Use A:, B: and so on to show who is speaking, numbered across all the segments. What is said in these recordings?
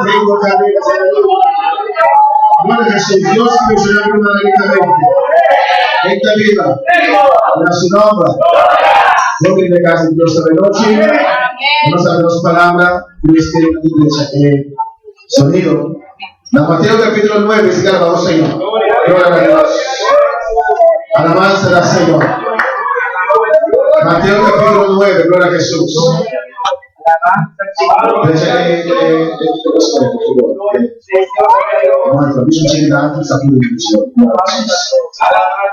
A: Tengo cadenas, aleluya. Gloria a Jesús. Dios funciona maravillosamente. Esta viva. En su nombre. Gloria a casa de Dios esta noche. Vamos a ver dos palabras. Dios quiere que iglesia eh, sonido. Na Mateo capítulo 9, siga alabado Señor. Gloria a Dios. Alabanza al Señor. Mateo capítulo 9, gloria a Jesús. Deja, eh, eh, eh,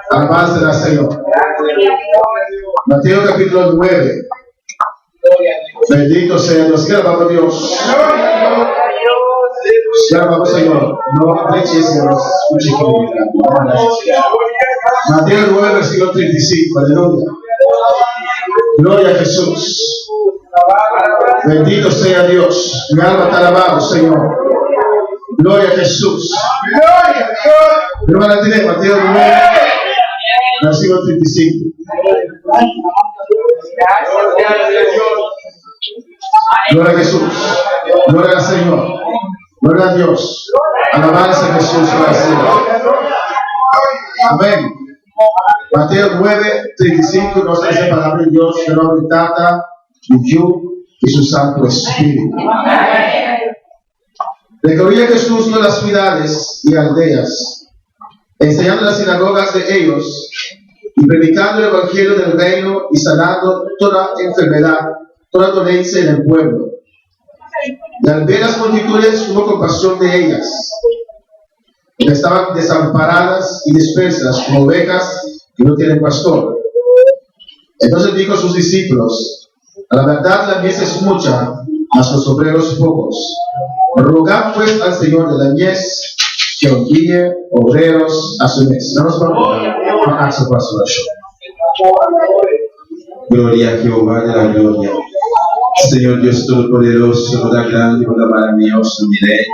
A: Alabanza al Señor. Mateo capítulo 9. Bendito sea Dios. Que alabamos a Dios. Que alabamos Señor. No aprecies Dios. Mateo 9, versículo 35. Aleluya. Gloria a Jesús. Bendito sea Dios. Mi alma te alabado, Señor. Gloria a Jesús.
B: Gloria a Dios.
A: Pero van a tener Mateo 9, versículo 35. Gloria a Jesús. Gloria al Señor. Gloria a Dios. Alabanza a Jesús para siempre. Amén. Mateo 9, 35 nos dice palabra de Dios, que nombre Tata, y Yu y su Santo Espíritu. Recorría Jesús todas las ciudades y aldeas, enseñando en las sinagogas de ellos y predicando el evangelio del reino y sanando toda enfermedad, toda dolencia en el pueblo. Y al ver las multitudes tuvo compasión de ellas, que estaban desamparadas y dispersas como ovejas que no tienen pastor. Entonces dijo a sus discípulos, a la verdad la mies es mucha, mas los obreros pocos. Rogad pues al Señor de la mies que envíe obreros a su mies. Vamos a su oración.
C: Gloria a Jehová de la gloria. Señor Dios Todopoderoso, da grande, da maravilloso, mi Rey.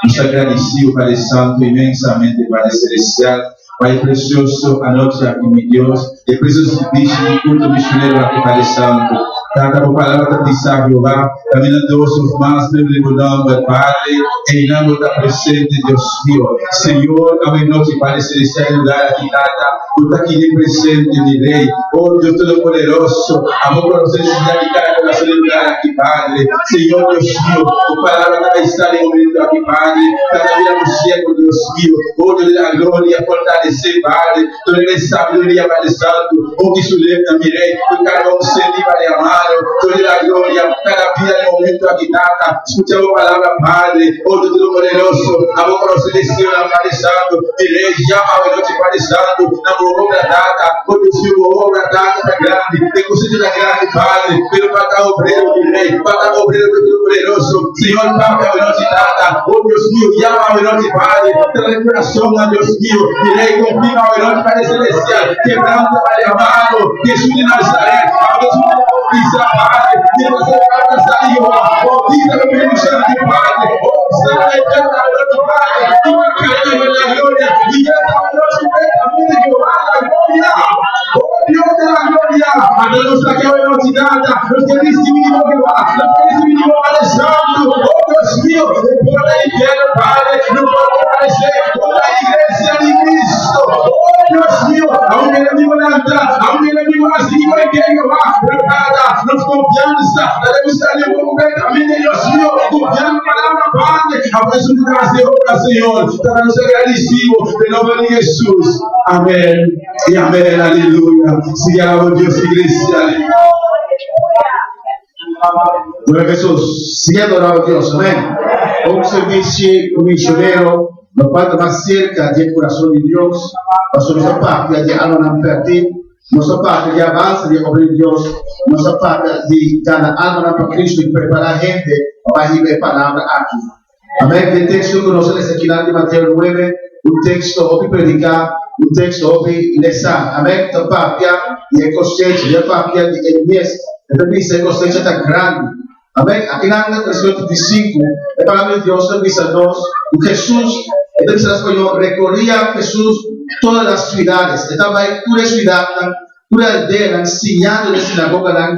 C: Nos agradecido, Padre Santo, inmensamente, Padre Celestial. Pai precioso, anoche aquí, mi Dios, el precioso servicio y culto misionero aquí, Padre Santo. Tata por palabra de Jehová, caminando dos más, me nombre, Padre, en nombre está presente, Dios mío. Señor, noche, Padre Celestial, lugar aquí, Tata, tú estás aquí presente, mi Rey. Oh Dios Todopoderoso, amor conocer y cada corazón del lugar aquí, Padre. Señor Dios mío, tu palabra cada instante y momento aquí, Padre. Cada vida ciego, Dios mío. Oh Dios de la gloria, fortalecer, Padre. Tu eres sabiduría, Padre Santo. Oh Jesús, mi Rey. Tu cada un Padre amado. Dios de la gloria, cada vida en el momento aquí, Tata. Escucha tu palabra, Padre. Oh Dios Todopoderoso, amor conocer Señor, Padre Santo. Mi Rey, llama a noche, Padre Santo. Na obra, Tata. Oh Dios mío, obra, Tata, tan grande. De cosecha tan grande, Padre. Pero falta obrero, mi Rey. Falta obrero, Dios Todopoderoso. Señor, Padre, noche, Tata. Oh Dios mío, llama a noche, Padre. Trae corazón a Dios mío. Mi Rey, confirma a noche, Padre Celestial. Quebranta, Padre amado. Jesús de Nazaret. A Jesús de bautiza, Padre. Mientras se levanta, salió. Bautiza con el Santo, Padre. Oh, Santa eterna, noche, Padre. Y marcaremos en la gloria. Y ya esta noche, completamente, Jehová, la gloria. Oh Dios de la gloria. Mándanos aquí hoy noche, Tata. Los que recibimos, Jehová. Los que recibimos, Padre Santo. Oh Dios mío. Por el infierno, Padre. No puede parecer con la iglesia de Cristo. Oh Dios mío. Aún el enemigo levanta, aún el enemigo así igual que Jehová. Pero Tata, nos confianza. Debemos salir completamente, Dios mío. Confiando en la palabra, Padre. A veces un gracia, obra, Señor. Tata, nos agradecimos. En nombre de Jesús. Amén. Y amén. Aleluya. Sigue alabando Dios, iglesia.
A: Gloria a Jesús. Sigue adorando a Dios. Amén. Un servicio misionero nos falta más cerca del corazón de Dios. Pastor nuestra parte de alma perdida. Nuestra parte de avance de obra de Dios. Nuestra parte de ganar alma para Cristo y preparar gente para ir a palabra aquí. Amén. El texto que nosotros aquí de Mateo 9, un texto hoy predicar, un texto hoy lesa. Amén. Esta papia de cosecha, de papia de mies. Entonces dice cosecha tan grande. Amén. Aquí en el versículo 35, la palabra de Dios dice a nos, Jesús, entonces en español, recorría Jesús todas las ciudades. Estaba en toda ciudad, toda aldea, enseñando en la sinagoga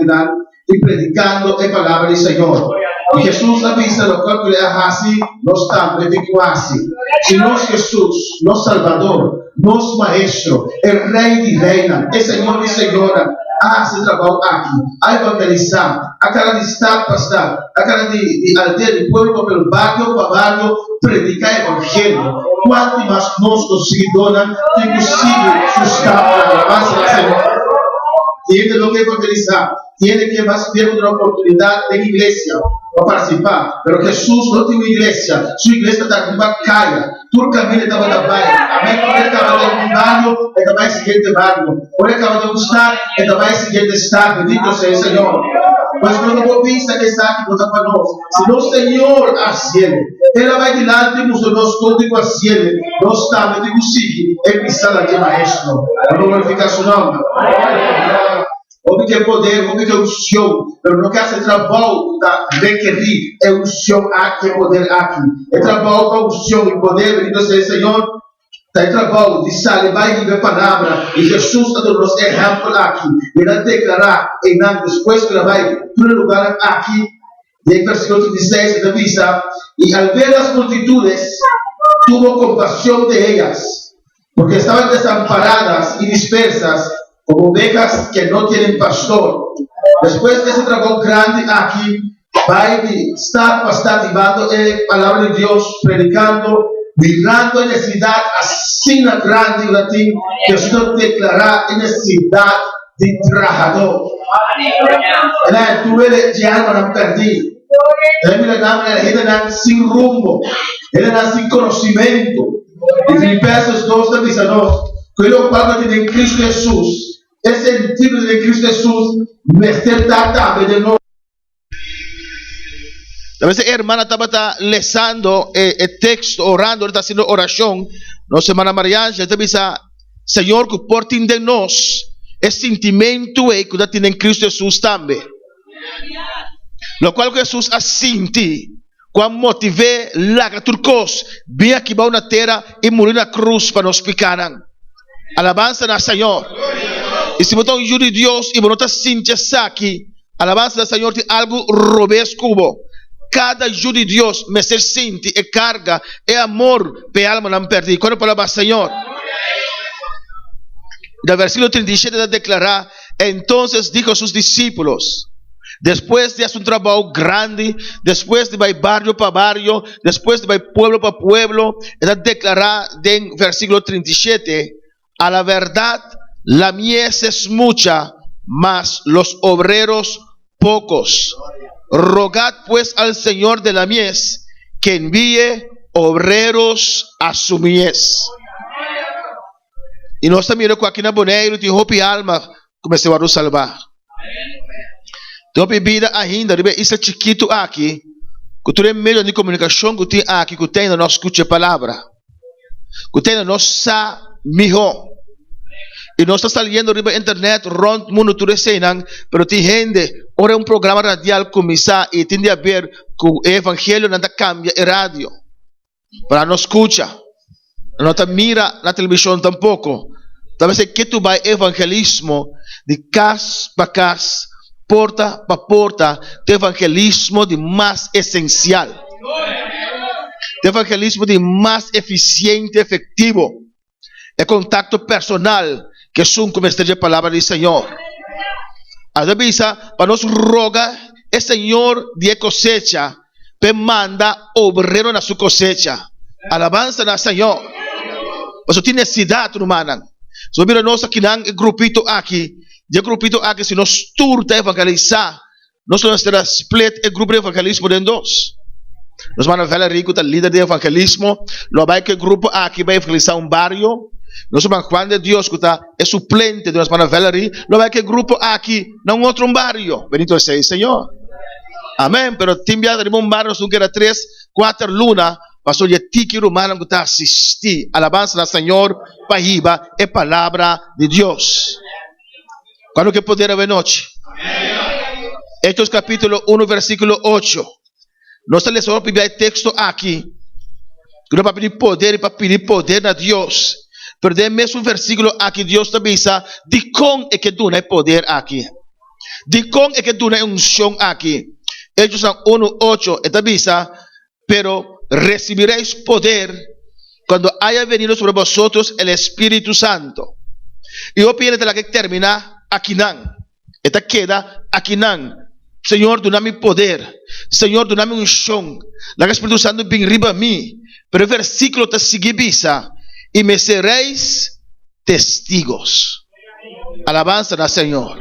A: y predicando la palabra del Señor. I Hesus a bisa lokual ku el a hasi, nos tambe tin ku hasi. Si nos Hesus, nos Salbador, nos Maestro, e Rei di reinan, e Señor di señornan, a hasi e trabou aki, a evangelisá, a kana di stat pa stat, a kana di di aldea, di pueblo pa pueblo, bario pa bario, prediká e evangelio, kuantu mas nos ku su siguidónan tin ku sigui su stapnan. Alabansa na Señor! Tin hende lo ke evangelisá. Tiene ke mas bien un oportunidat den iglesia pa partisipá. Pero Hesus no tin un iglesia, su iglesia ta riba kaya. Tur kaminda e tabata bai. Amèn. Ora e kaba den un bario, e ta bai siguiente bario. Ora e kaba den un stat, e ta bai siguiente stat. Bendito sea e Señor. Pues nos no por bisa ku esaki no ta pa nos. Si nos Señor a hasiel, El a bai dilanti mustra nos kon di ku hasiel, nos tambe tin ku sigui e pisada dje Maestro. Nos lo glorifiká Su nòmber. Hopi ke poder, hopi ke unsion, pero no ke hasi e trabou ku ta rekerí e unsion aki, e poder aki. E trabou pa unsion i poder, bendito sea e Señor, ta e trabou di sali bai hiba e palabra. I Hesus a duna nos e ehèmpel aki. I el a deklará einan despues ku el a bai tur e lugarnan aki. Den versíkulo 36 e ta bisa, I al ver las multitudes, tuvo kompashon de ellas, Porque estaban desamparadas y dispersas como ovejas que no tienen pastor. Despues di ese trabou grandi aki, bai di stad pa stad hibando e palabra di Dios, predicando, mirando e necesidad asina grandi cu ta tin, Jesus ta declara e necesidad di trahador. El a duele dje almanan perdí. El a mira nan manera hendenan sin rumbo, hendenan sin conocimento. I Filipenses dos ta bisa nos ku e lokual ku a tin den Kristu Hesus, e sentido ku tin den Kristu Hesus mester ta tambe den nos.
C: Ta bes e hermana tabata lesando e teksto, orando, ora ta hasiendo orashon, nos hermana Mariangela ta bisa, Señor ku por tin den nos e sintimentu ei ku ta tin den Kristu Hesus tambe. Lokual ku Hesus a sinti ku a motiv'é laga tur kos bin aki bou na tera i muri na krus pa nos pikánan. Alabansa na Señor! I si bo ta un yu di Dios i bo no ta sinti esaki, alabansa na Señor, tin algu robes ku bo. Kada yu di Dios mester sinti e karga, e amor pa e almanan pèrdí. Kuando por alabá Señor? Na versíkulo 37 ta deklará, Entonces dijo a sus disípulos, Despues di hasi un trabou grandi, despues di bai bario pa bario, despues di bai pueblo pa pueblo, e ta deklará den versíkulo 37, A la bèrdat, la mies es mucha, mas los obreros pocos. Rogad pues al Señor de la mies que envíe obreros a su mies. I nos ta mira ku aki na Boneiru tin hopi alma ku mester wòrdu salbá. Tin hopi bida ainda riba e isla chikitu aki ku tur e medionan di komunikashon ku tin aki ku ta ainda no skucha e palabra, ku ta ainda no sa mihó. I nos ta saliendo riba internet rònt mundu tur eseinan, pero tin hende ora un programa radial kuminsá i tin di haber ku e evangelio nan ta kambia e radio. Pero no skucha, no ta mira na televishon tampoko. Ta mester ke tu bai evangelismo di kas pa kas, porta pa porta, ta evangelismo di mas esensial, ta evangelismo di mas efisiente, efektivo, e kontakto personal ku esun ku mester dje palabra di Señor. A ta bisa pa nos roga e Señor di e kosecha pa e manda obrero na su kosecha. Alabansa na Señor! Pasobra tin nesesidat, rumannan. Si bo mira nos akinan, e grupito aki, dje grupito aki, si nos tur ta evangelisá, Nos lo mester a split e grupo di evangelismo den dos. Nos hermana Valerie ku ta lider di evangelismo lo a bai ku e grupo aki bai evangelisá un bario. Nos hermano Juan de Dios ku ta e suplente di nos hermana Valerie lo a bai ku e grupo aki na un otro bario. Bendito sea e Señor. Amen. Pero tin biaha riba un bario nos tin keda tres, kuater luna pasobra dje tiki rumannan ku ta asistí. Alabansa na Señor pa hiba e palabra di Dios. Cuando ke poder awe nochi? Hechos capítulo 1 versículo 8. Nos ta lesa hopi bia e texto aki. Ku no pa pidi poder i pa pidi poder na Dios. Pero den e mesun versículo aki Dios ta bisa dikon e ke duna e poder aki. Dikon e ke duna e unshon aki.
D: Hechosnan unu, ocho, e ta bisa, Pero recibiréis poder cuando haya venido sobre bosotros el Espíritu Santo. I hopi hende ta laga e terminá akinan. E ta keda akinan. Señor, duna mi poder. Señor, duna mi unshon. Laga Spiritu Santu bin riba mi. Pero e versíkulo ta sigui bisa, I me seréis testigos. Alabansa na Señor.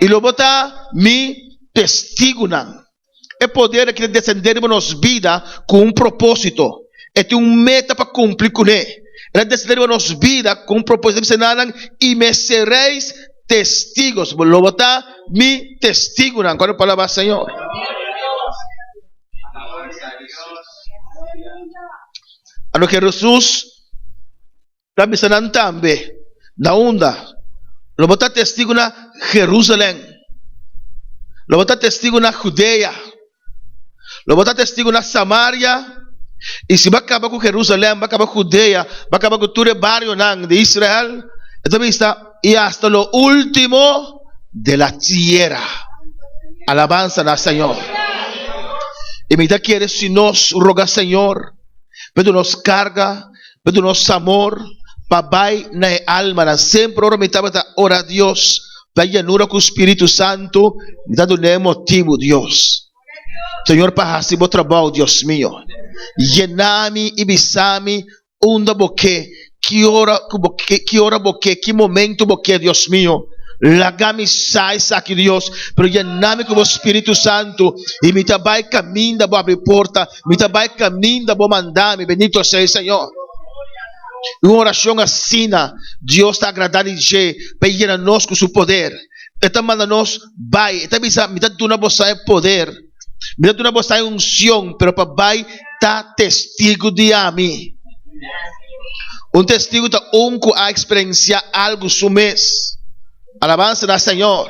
D: I lo bo ta mi testigunan. E poder aki ta desendé riba nos bida ku un propósito. E tin un meta pa kumpli kuné. El a desendé riba nos bida ku un propósito. E bisa nan, I me seréis testigos. Lo bo ta mi testigunan. Kuantu palabra Señor? Anto Hesus Ta bisa nan tambe, Na unda lo bo ta testigu na Jerusalèm, lo bo ta testigu na Judea, lo bo ta testigu na Samaria, i si bo a kaba ku Jerusalèm, bo a kaba ku Judea, bo a kaba ku tur e barionan di Israel, e ta bisa, i asta lo último de la tiera. Alabansa na Señor. I mi ta kere si nos roga Señor pa e duna nos karga, Pa duna nos amor pa bai na e almanan. Semper ora mi tabata ora Dios pa llenura ku Spiritu Santu, mi ta dun'é motibu, Dios. Señor, pa hasi bo trabou, Dios mio. Llena mi i bisa mi unda bo ke, ki ora ku bo ke, ki ora bo ke, ki momento bo ke, Dios mio. Laga mi sa esaki, Dios, pero llena mi ku bo Spiritu Santu i mi ta bai kaminda bo abri porta. Mi ta bai kaminda bo manda mi, bendito sea e Señor. Un orashon asina, Dios ta agradá di dje pa e yena nos ku su poder. E ta manda nos bai, e ta bisa, Mi ta duna boso e poder, mi ta duna boso e unshon, pero pa bai ta testigu di ami. Un testigu ta un ku a eksperensiá algu su mes. Alabansa na Señor.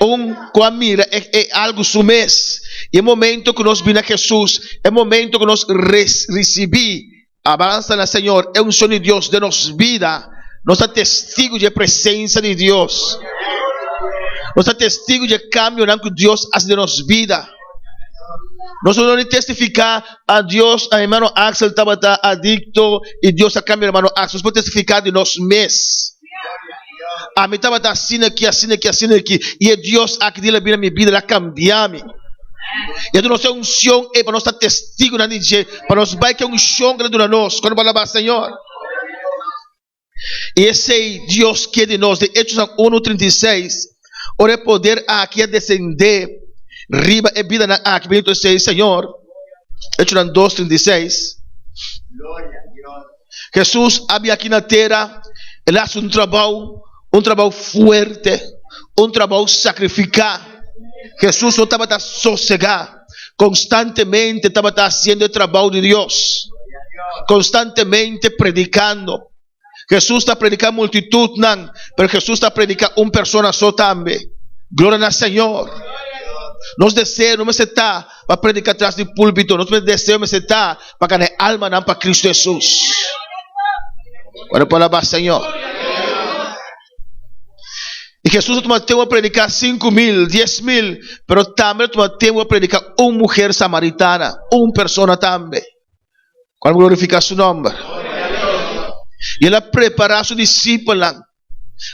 D: Un ku a mira e e algu su mes. I e momento ku nos bini na Hesus, e momento ku nos risibí, alabansa na Señor, e unshon di Dios den nos bida, nos ta testigu di e presensia di Dios. Nos ta testigu di e kambionan ku Dios hasi den nos bida. Nos no debe testifiká a Dios, a hermano Axel tabata adikto i Dios a kambia hermano Axel. Nos por testifiká di nos mes. Ami tabata asina aki, asina aki, asina aki, i e Dios aki di la bira mi bida, el a kambia mi. I a duna nos e unshon ei pa nos ta testigunan di dje, pa nos bai ku e unshon ku el a duna nos. Kon bo alabá Señor? I esei Dios ke di nos. Den Hechosnan unu 36, ora e poder aki a desendé riba e bidanan aki, bendito esei Señor. Hechosnan dos 36. Hesus a bin aki na tera, el a hasi un trabou, un trabou fuerte, un trabou sakrifiká. Hesus no tabata sosegá, konstantemente tabata hasiendo e trabou di Dios, konstantemente predikando. Hesus ta prediká multitutnan, pero Hesus ta prediká un persona so tambe. Gloria na Señor. Nos deseo no mester ta pa prediká tras di púlpito, nos deseo mester ta pa gana e almanan pa Cristo Hesus. Ora por alabá Señor. I Hesus a tuma tempu pa prediká 5000, 10,000, pero tambe a tuma tempu pa prediká un muher samaritana, un persona tambe. Cual glorifica su nomber. I el a prepará su disipelnan.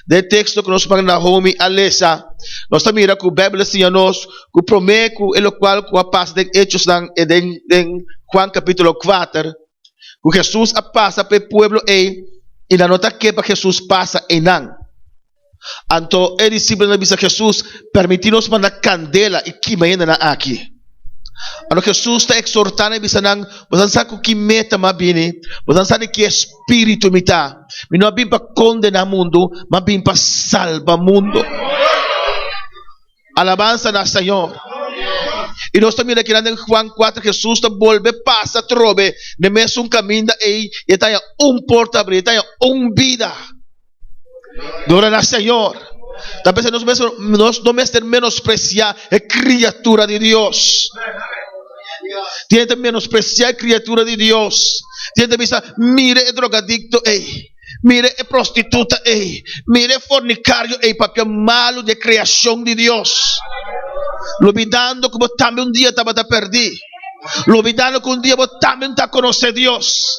D: Den e teksto ku nos ruman Naomi a lesa, nos ta mira ku Beibel ta siña nos ku promé ku e lokual ku a pasa den Hechosnan i den den Juan kapítulo kuater, ku Hesus a pasa pa e pueblo ei i nan no ta ke pa Hesus pasa einan. Anto e disipelnan a bisa Hesus, Permití nos manda kandela i kima e hendenan aki. Anto Hesus ta eksortá nan i bisa nan, Boso sa ku ki meta mi a bini, boso sa di ki espíritu mi ta. Mi no a bin pa kondená mundu, mi a bin pa salba mundu. Alabansa na Señor. I nos ta mira kinan den Juan 4, Hesus ta bolbe pasa atrobe den mesun kaminda ei i e ta haña un porta abrí, e ta haña un bida. Gloria na Señor. Ta p'esei nos mester, nos no mester menospresiá e kriatura di Dios. Tin hende ta menospresiá e kriatura di Dios. Tin hende ta bisa, mira e drogadikto ei, mira e prostituta ei, mira e fornikario ei, papia malu di e kreashon di Dios. Lubidando ku bo tambe un dia tabata pèrdí. Lubidando ku un dia bo tambe no ta konosé Dios.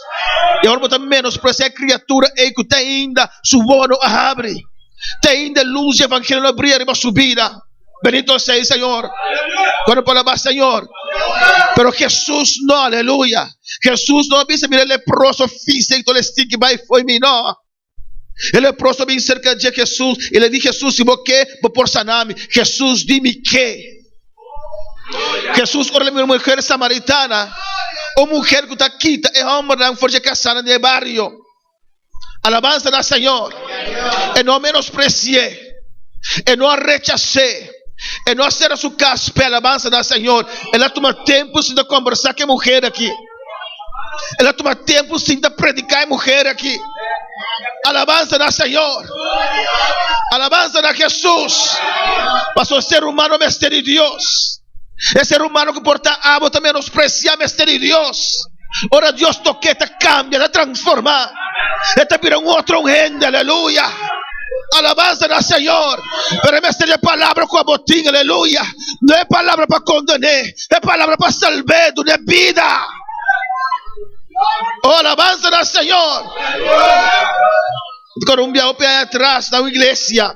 D: I awor bo ta menospresiá e kriatura ei ku te ainda su wowo no a habri. Te ainda e lus di evangelio no a bria riba su bida. Bendito sea el Señor. Cuando por alabá Señor. Pero Jesús no, aleluya. Jesús no a bisa, mira el leproso físico, el stinky bai foi mi, no. E leproso bin cerca dje Jesús y le di Jesús, si bo ke, bo por sana mi. Jesús di, mi ke. Jesús ora le mira un mujer samaritana, un mujer ku ta kita e hombernan for dje kasanan den e bario. Alabansa na Señor. E no a menosprecié. E no a rechasé. E no a cera su cas p'e. Alabansa na Señor. El a tuma tempo sin ta conversa cu e mujer aki. El a tuma tempo sin ta predica e mujer aki. Alabansa na Señor. Alabansa na Jesús. Pasobra e ser humano mester di Dios. E ser humano cu por ta abo ta menosprecia mester di Dios. Ora Dios toke ta cambia, ta transforma. E ta bira un otro un hende, aleluya. Alabanza na Señor. Pero e mester di e palabra cu abo tin, aleluya. No e palabra pa condene, e palabra pa salbe, dune bida. Oh, alabanza na Señor. Con un biaha hopi aña atras na un iglesia,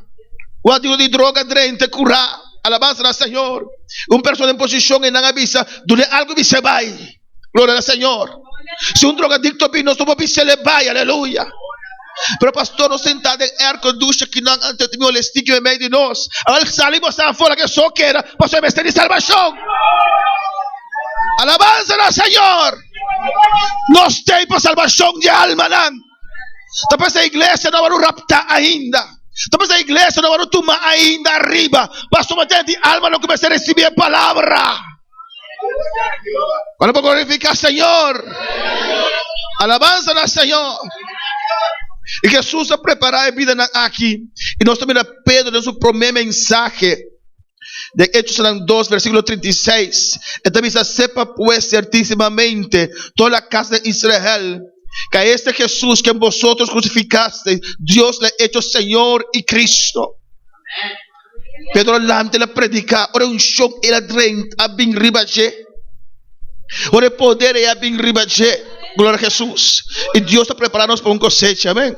D: un adicto di droga drenta cura. Alabanza na Señor. Un persona en posicion y nan a bisa, dune algo y bisa bay. Gloria al Señor. Si un drogadicto bin, nos no por bisa le bai, aleluya. Pero pastor, nos sentá den airco dushi akinan antes di mi olestiki meimei di nos. Al sali bo sa afuera ke so keda, pasobra e mester di salbashon. Alabanza na Señor. Nos t'ei pa salbashon di almanan. Ta p'esei e iglesia no a wòrdu raptá ainda. Ta p'esei e iglesia no a wòrdu tumá ainda ariba, pasobra tin di almanan ku mester risibí e palabra. Cuando por glorificar Señor. Alabanza na Señor. Y Jesús a prepara e vida nan aki. Y nos ta mira Pedro den su prome mensahe. Den Hechos 2 versículo 36. E ta bisa, sepa pues ciertísimamente toda la casa de Israel que a este Jesús que vosotros crucificasteis, Dios le ha hecho Señor y Cristo. Pedro a lanta el a prediká ora e unshon el a drenta a bin riba dje. Ora e poder ei a bin riba dje. Gloria a Hesus. I Dios ta prepará nos pa un kosecha. Amén.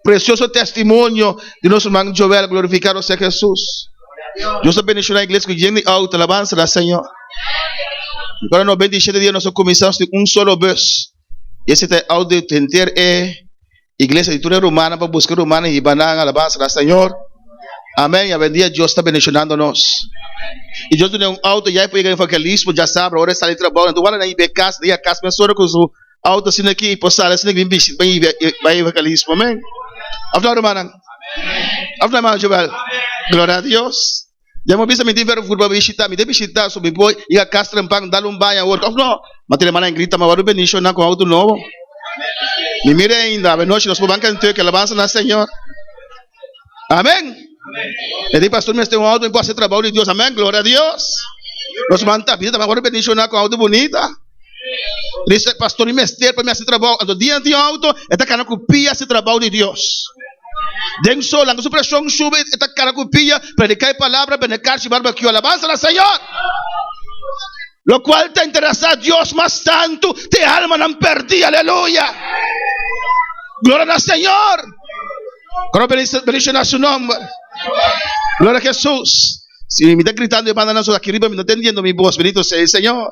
D: Precioso testimonio di nos herman Joel. Glorificado sea Hesus. Dios ta bendiciona e iglesia ku yen di auto. Alabanza na Señor. I ora 97 dia nos a kuminsá nos tin un solo bus. I ese ta e auto di henter e Iglesia di tur e rumannan pa buska e rumannan i hiba nan alabansa na Señor. Amen. I awendia Dios ta bendicionando nos. I Dios duna un auto ya e por yega evangelismo dja sabra ora e sali trabou nan tur wala nan hiba e kas nan yega kas mesora ku su auto asina aki i por sali asina bin bishita bin hiba bai evangelismo. Amen. Of no rumannan? Of no hermano Joel? Gloria a Dios. Ya mi bisa mi tin vervoer pa bishita mi ta bishita so mi por yega kas trempan dal un baña awor of no ma tin hermana grita ma wòrdu bendishona ku auto nobo mi mira ainda avenochi nos por ban Kentucky alabansa na Señor amen mi di pastor mester un auto mi por hasi trabou di Dios amen gloria a Dios nos man ta bida wòrdu bendishona ku auto bunita dice pastor mi mester pa mi hasi trabou anto dia nan tin auto e ta kana ku pia hasi trabou di Dios. Den sol, anto su preshon subi, e ta kara ku pia, prediká e palabra, bende karchi barbecue. Alabansa na Señor! Lokual ta interesá Dios mas tantu ta e almanan pèrdí. Aleluya! Gloria na Señor! Koro bendishoná su nòmber. Gloria a Hesus! Si mi ta gritando e bandanan so aki riba mi no ta endiendo mi bos. Bendito sea e Señor!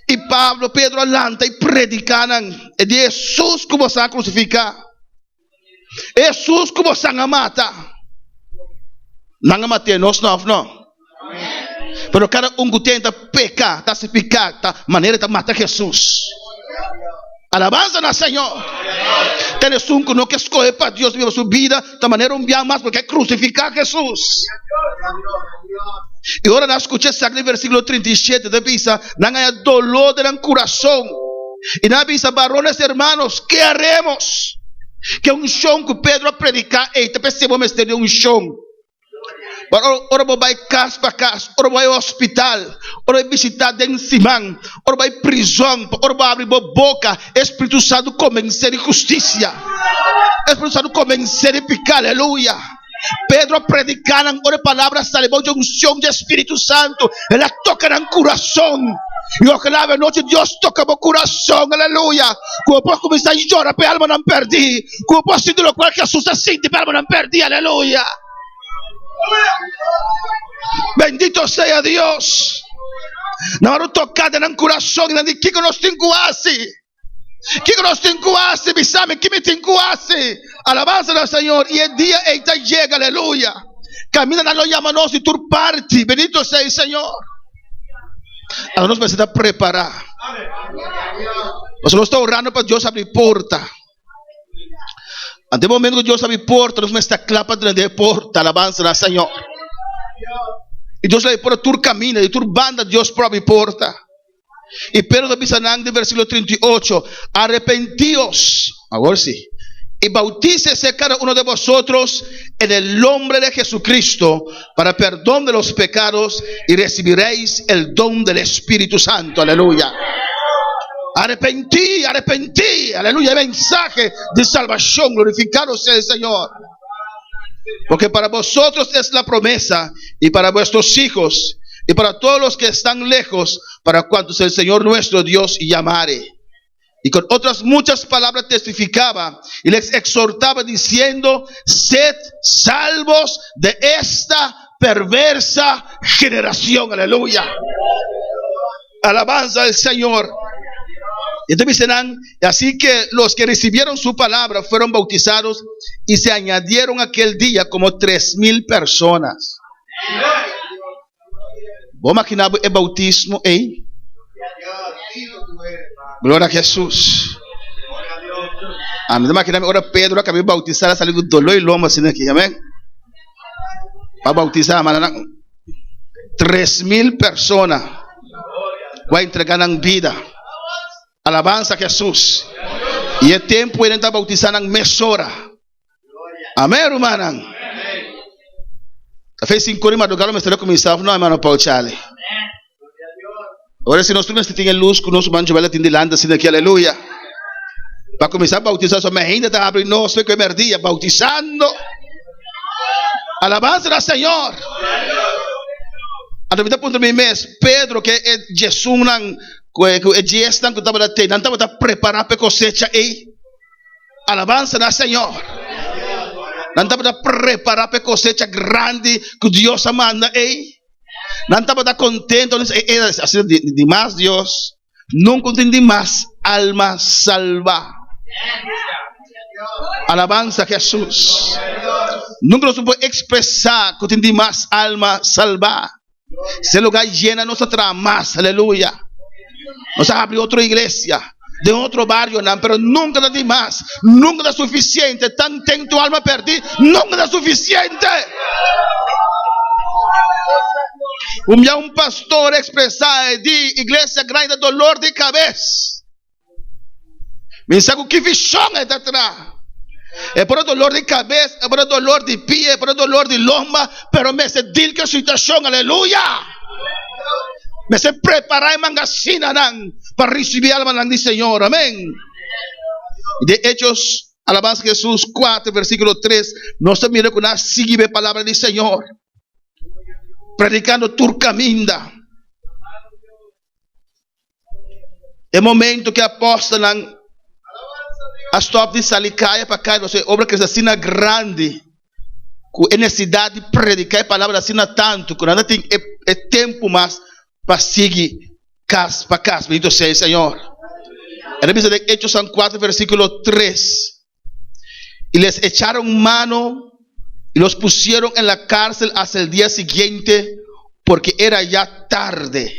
D: I Pablo, Pedro a lanta i prediká nan e di Hesus ku boso a krusifiká, e Hesus ku boso a mata. Nan a mat'é, nos no, òf no? Pero kada un ku tenta peka, ta hasi piká, ta manera ta mata Hesus. Alabansa na Señor! Ten esun ku no ke skohe pa Dios biba su bida ta manera un biaha mas porque a krusifiká Hesus. I ora nan skucha esaki den versíkulo 37 ta bisa, Nan haña doló den nan kurason i nan a bisa, Barones hermanos, ke haremos? Ke unshon ku Pedro a prediká ei ta p'esei bo mester di unshon. Pero ora bo bai kas pa kas, ora bo bai hospital, ora bo bishita den siman, ora bo bai prizon, ora bo abri bo boka, e Spiritu Santu komensé di hustisia. E Spiritu Santu komensé di piká. Aleluya! Pedro a prediká nan ora e palabra a sali bou dje unshon dje Spiritu Santu. El a toka nan kurason. I ojalá awe anochi Dios toka bo kurason, aleluya, ku bo por kuminsá yora pa e almanan pèrdí, ku bo por sinti lokual Hesus a sinti pa e almanan pèrdí, aleluya. Bendito sea Dios. Nan a wòrdu toká den nan kurason i nan di, Kiko nos tin ku hasi? Kiko nos tin ku hasi? Bisa mi, ki mi tin ku hasi? Alabansa na Señor! I e dia ei ta yega, aleluya! Kaminda nan lo yama nos di tur parti. Bendito sea e Señor! Anto nos mester ta prepará. Pasobra nos ta orando pa Dios abri porta. Ante e momento ku Dios abri porta, nos mester ta kla pa drenta e porta. Alabansa na Señor! I Dios lo abri porta tur kaminda, di tur banda Dios por abri porta. I Pedro ta bisa nan den versíkulo 38, Arrepentíos, awor sí, i bautícese cada uno de vosotros en el nombre de Jesucristo para perdón de los pecados y recibiréis el don del Espíritu Santo. Aleluya. Arrepentí, arrepentí. Aleluya. E mensahe di salvación. Glorificado sea el Señor. Porque para vosotros es la promesa y para vuestros hijos y para todos los que están lejos, para cuantos el Señor nuestro Dios llamare. Y con otras muchas palabras testificaba y les exhortaba diciendo, sed salvos de esta perversa generación. Aleluya. Alabanza al Señor. Y entonces dicen, así que los que recibieron su palabra fueron bautizados y se añadieron aquel día como 3000 personas. Bo imaginá bo e bautismo ei? Gloria a Jesús. Ami ta imaginá mi ora Pedro a kaba di bautisá, el a sali ku doló i lomo asina aki, amén. Pa bautisá, mana nan 3000 persona ku a entregá nan bida. Alabansa a Jesús. I e tempu ei nan ta bautisá nan mesora. Amén, rumannan. Ta fe sinku ora di madrugá lo mester a kuminsá òf no, hermano Paul Charlie? Ora si nos tur mester tin e lus ku nos ruman Joel a tin dilanti asina aki, aleluya. Pa kuminsá bautisá, so hende ta habri nos fe ku e mèrdia, bautisando. Alabansa na Señor. Anto mi ta puntra mi mes, Pedro ke e djesunnan ku e diesnan ku tabata tei, nan tabata prepará pa e kosecha ei? Alabansa na Señor. Nan tabata prepará pa e kosecha grandi ku Dios a manda ei. Nan tabata kontento. Nan e asina di dimas Dios. Nunka un tin dimas alma salbá. Alabansa Jesús. Nunka nos no por ekspresá ku tin dimas alma salbá. Si e lugar yena nos ta traha mas, aleluya. Nos a habri otro iglesia den otro barionan, pero nunca ta di mas, nunca ta suficiente. Tan ten tu alma perdi, nunca ta suficiente. Un bia un pastor expresa e di iglesia grandi ta dolor di cabes. Mi sa ku ki vishon e ta traha. E por ta dolor di kabes, e por ta dolor di pia, e por ta dolor di lomba, pero mester deal ku e situashon, aleluya! Mester prepará e mangasinanan pa risibí almanan di Señor, amén. De Hechos, alabansa Hesus, 4, versíkulo 3, nos ta mira ku nan a sigui e palabra di Señor, predikando tur kaminda. E momento ku e apòstelnan a stòp di sali kaya pa kaya, pasobra e obra krese asina grandi ku e nesesidat di prediká e palabra asina tantu ku nan no tin e tempu mas pa sigui kas pa kas. Bendito sea e Señor. E ta bisa den Hechosnan kuater versíkulo tres, I les echaron mano i los pusieron en la cárcel hasta el día siguiente, porque era ya tarde.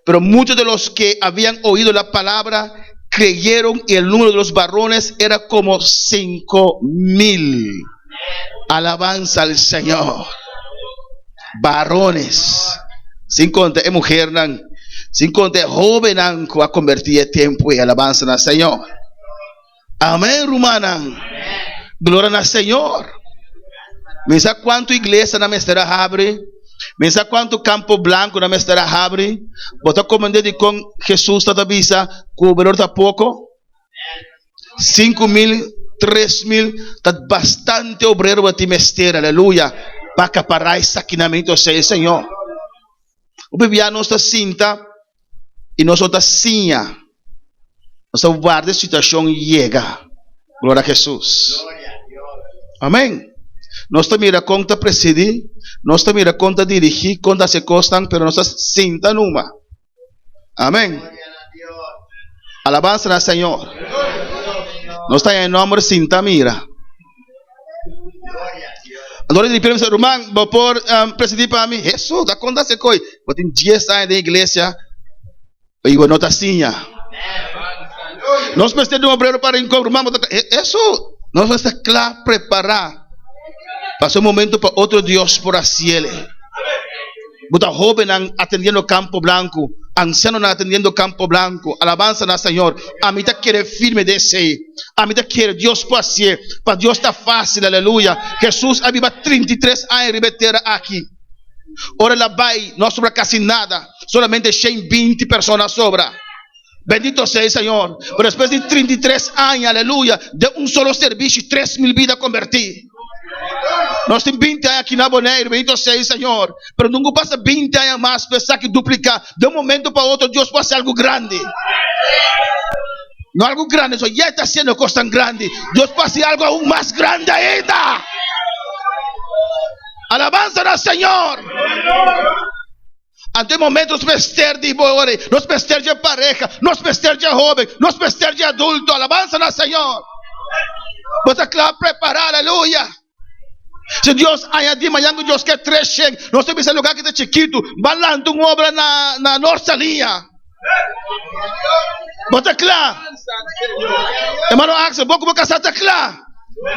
D: Pero muchos de los que habían oído la palabra creyeron y el número de los varones era como 5000. Alabanza al Señor. Varones. Sin conta e mujernan, sin conta e hobennan cu a converti e tempo y alabanza na Señor. Amén, rumannan. Gloria na Señor. Mi sa cuanto iglesia nan mester a habri. Mi sa cuanto campo blanco nan mester a habri. Bo ta comprende di con Jesus ta ta bisa cu obrador ta poco? 5000. 3000, ta bastante obrero bo tin mester, aleluya, pa akapará esakinan, bendito sea e Señor. Hopi bia nos ta sinta i nos no ta siña, nos ta warda e situashon yega. Gloria a Hesus. Amén. Nos ta mira kon ta presidí, nos ta mira kon ta dirigí, kon ta hasi kosnan, pero nos ta sinta numa. Amén. Alabansa na Señor. Nos ta haña e nòmber sinta mira. Anto di repente bisa, ruman, bo por um, presidí pa mi? Hesus, ta konta se koi. Bo tin 10 aña den iglesia i bo no ta siña. Nos mester di un obrero pa Rincón, ruman, bo ta Hesus, nos mester kla prepará pa su momento pa otro Dios por hasiele. Bo ta hóbennan atendiendo Campo Blanco, ansianonan atendiendo Campo Blanco. Alabansa na Señor. Ami ta kere firme den esei. Ami ta kere Dios por hasié. Pa Dios ta fácil, aleluya. Jesús a biba 33 aña riba e tera aki. Ora el a bai, no a sobra casi nada. Solamente 120 persona a sobra. Bendito sea el Señor. Pero después di 33 aña, aleluya, den un solo servicio, 3000 vida convertí. Nos tin 20 aña aki na Boneiru, bendito sea el Señor. Pero nunca pasa 20 aña mas pa esaki duplica. De un momento pa otro, Dios por haci algo grandi. No algo grande, so ya ta haciendo cos tan grandi. Dios por haci algo aún mas grande ainda. Alabanza al Señor. Anto e momento nos mester di bo ora ei, nos mester dje pareha, nos mester dje hoben, nos mester dje adulto. Alabansa na Señor. Bo ta kla prepará, aleluya. Si Dios añadí mañan ku Dios ke treshen, nos ta bisa lugar ki ta chikitu, ba lanta un obra na na Nort Saliña. Bo ta kla? Hermano Axel, bo ku bo kasá ta kla?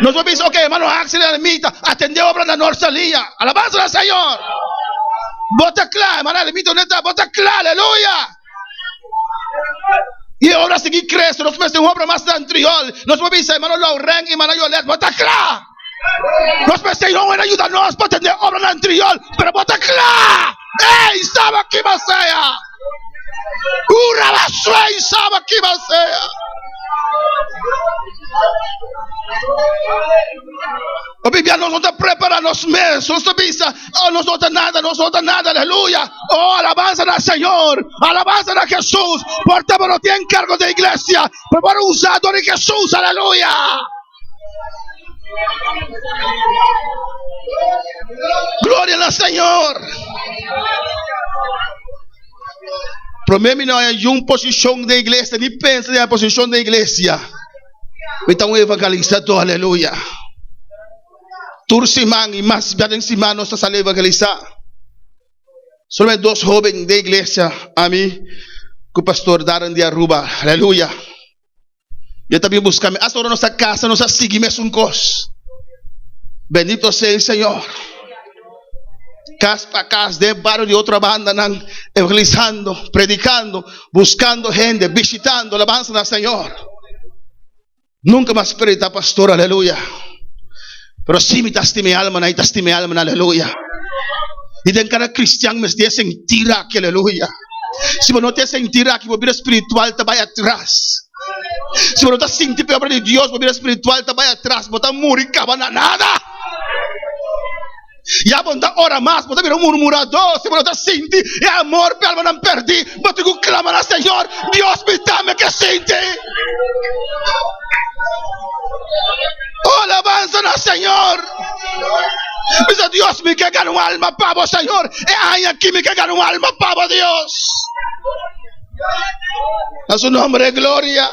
D: Nos por bisa, ok, hermano Axel i Alemita, atendé obra na Nort Saliña. Alabansa na Señor! Bo ta kla, hermana Alemita, donde ta? Bo ta kla, aleluya! I e obra sigui krese, nos mester un obra mas na Antriol. Nos por bisa, hermano Lauren i hermana Yolet, bo ta kla? Nos mester yon a yuda nos pa atendé obra na Antriol, pero bo ta kla? Ey, saba kiba sea! Ura basue y saba kiba sea! O Biblia nos no ta prepara nos mes, nos ta bisa, oh, nos no ta nada, nos no ta nada, aleluya. Oh, alabanza na Señor, alabanza na Jesús. Por tanto, no tiene cargo de iglesia, pero por usado de Jesús, aleluya. Gloria na Señor. Promé mi no hay un posishon den iglesia, ni pensa den posishon den iglesia. Mi ta un evangelizador, aleluya. Tur siman y mas bia den siman nos ta sali evangelizá. Solamente dos hoben den iglesia, ami ku pastor Darren di Aruba, aleluya. Yo ta bin buska mi. Hasta ora nos ta kasa, nos a sigui mesun kos. Bendito sea el Señor. Kas pa kas, den bario di otro bandanan, evangelizando, predicando, buscando hende, visitando, alabanza na Señor. Nunca mas predica pastor, aleluya. Pero si mi ta stima e almanan, i ta stima e almanan, aleluya. I den kada cristian mester sentir aki, aleluya. Si bo no ta sentir aki, bo bida spiritual ta bai atras. Si bo no ta sinti pa e obra di Dios, bo bida spiritual ta bai atras, bo ta muri kaba na nada. Ya bo no ta ora mas, bo ta bira un murmuradó. Si bo no ta sinti e amor pa e almanan perdí, bo tin ku klama na Señor, Dios mi tambe ke sinti. Oh, alabansa na Señor. Bisa Dios, mi ke gana un alma pa bo, Señor. E aña aki mi ke gana un alma pa bo, Dios. A su nombre, gloria.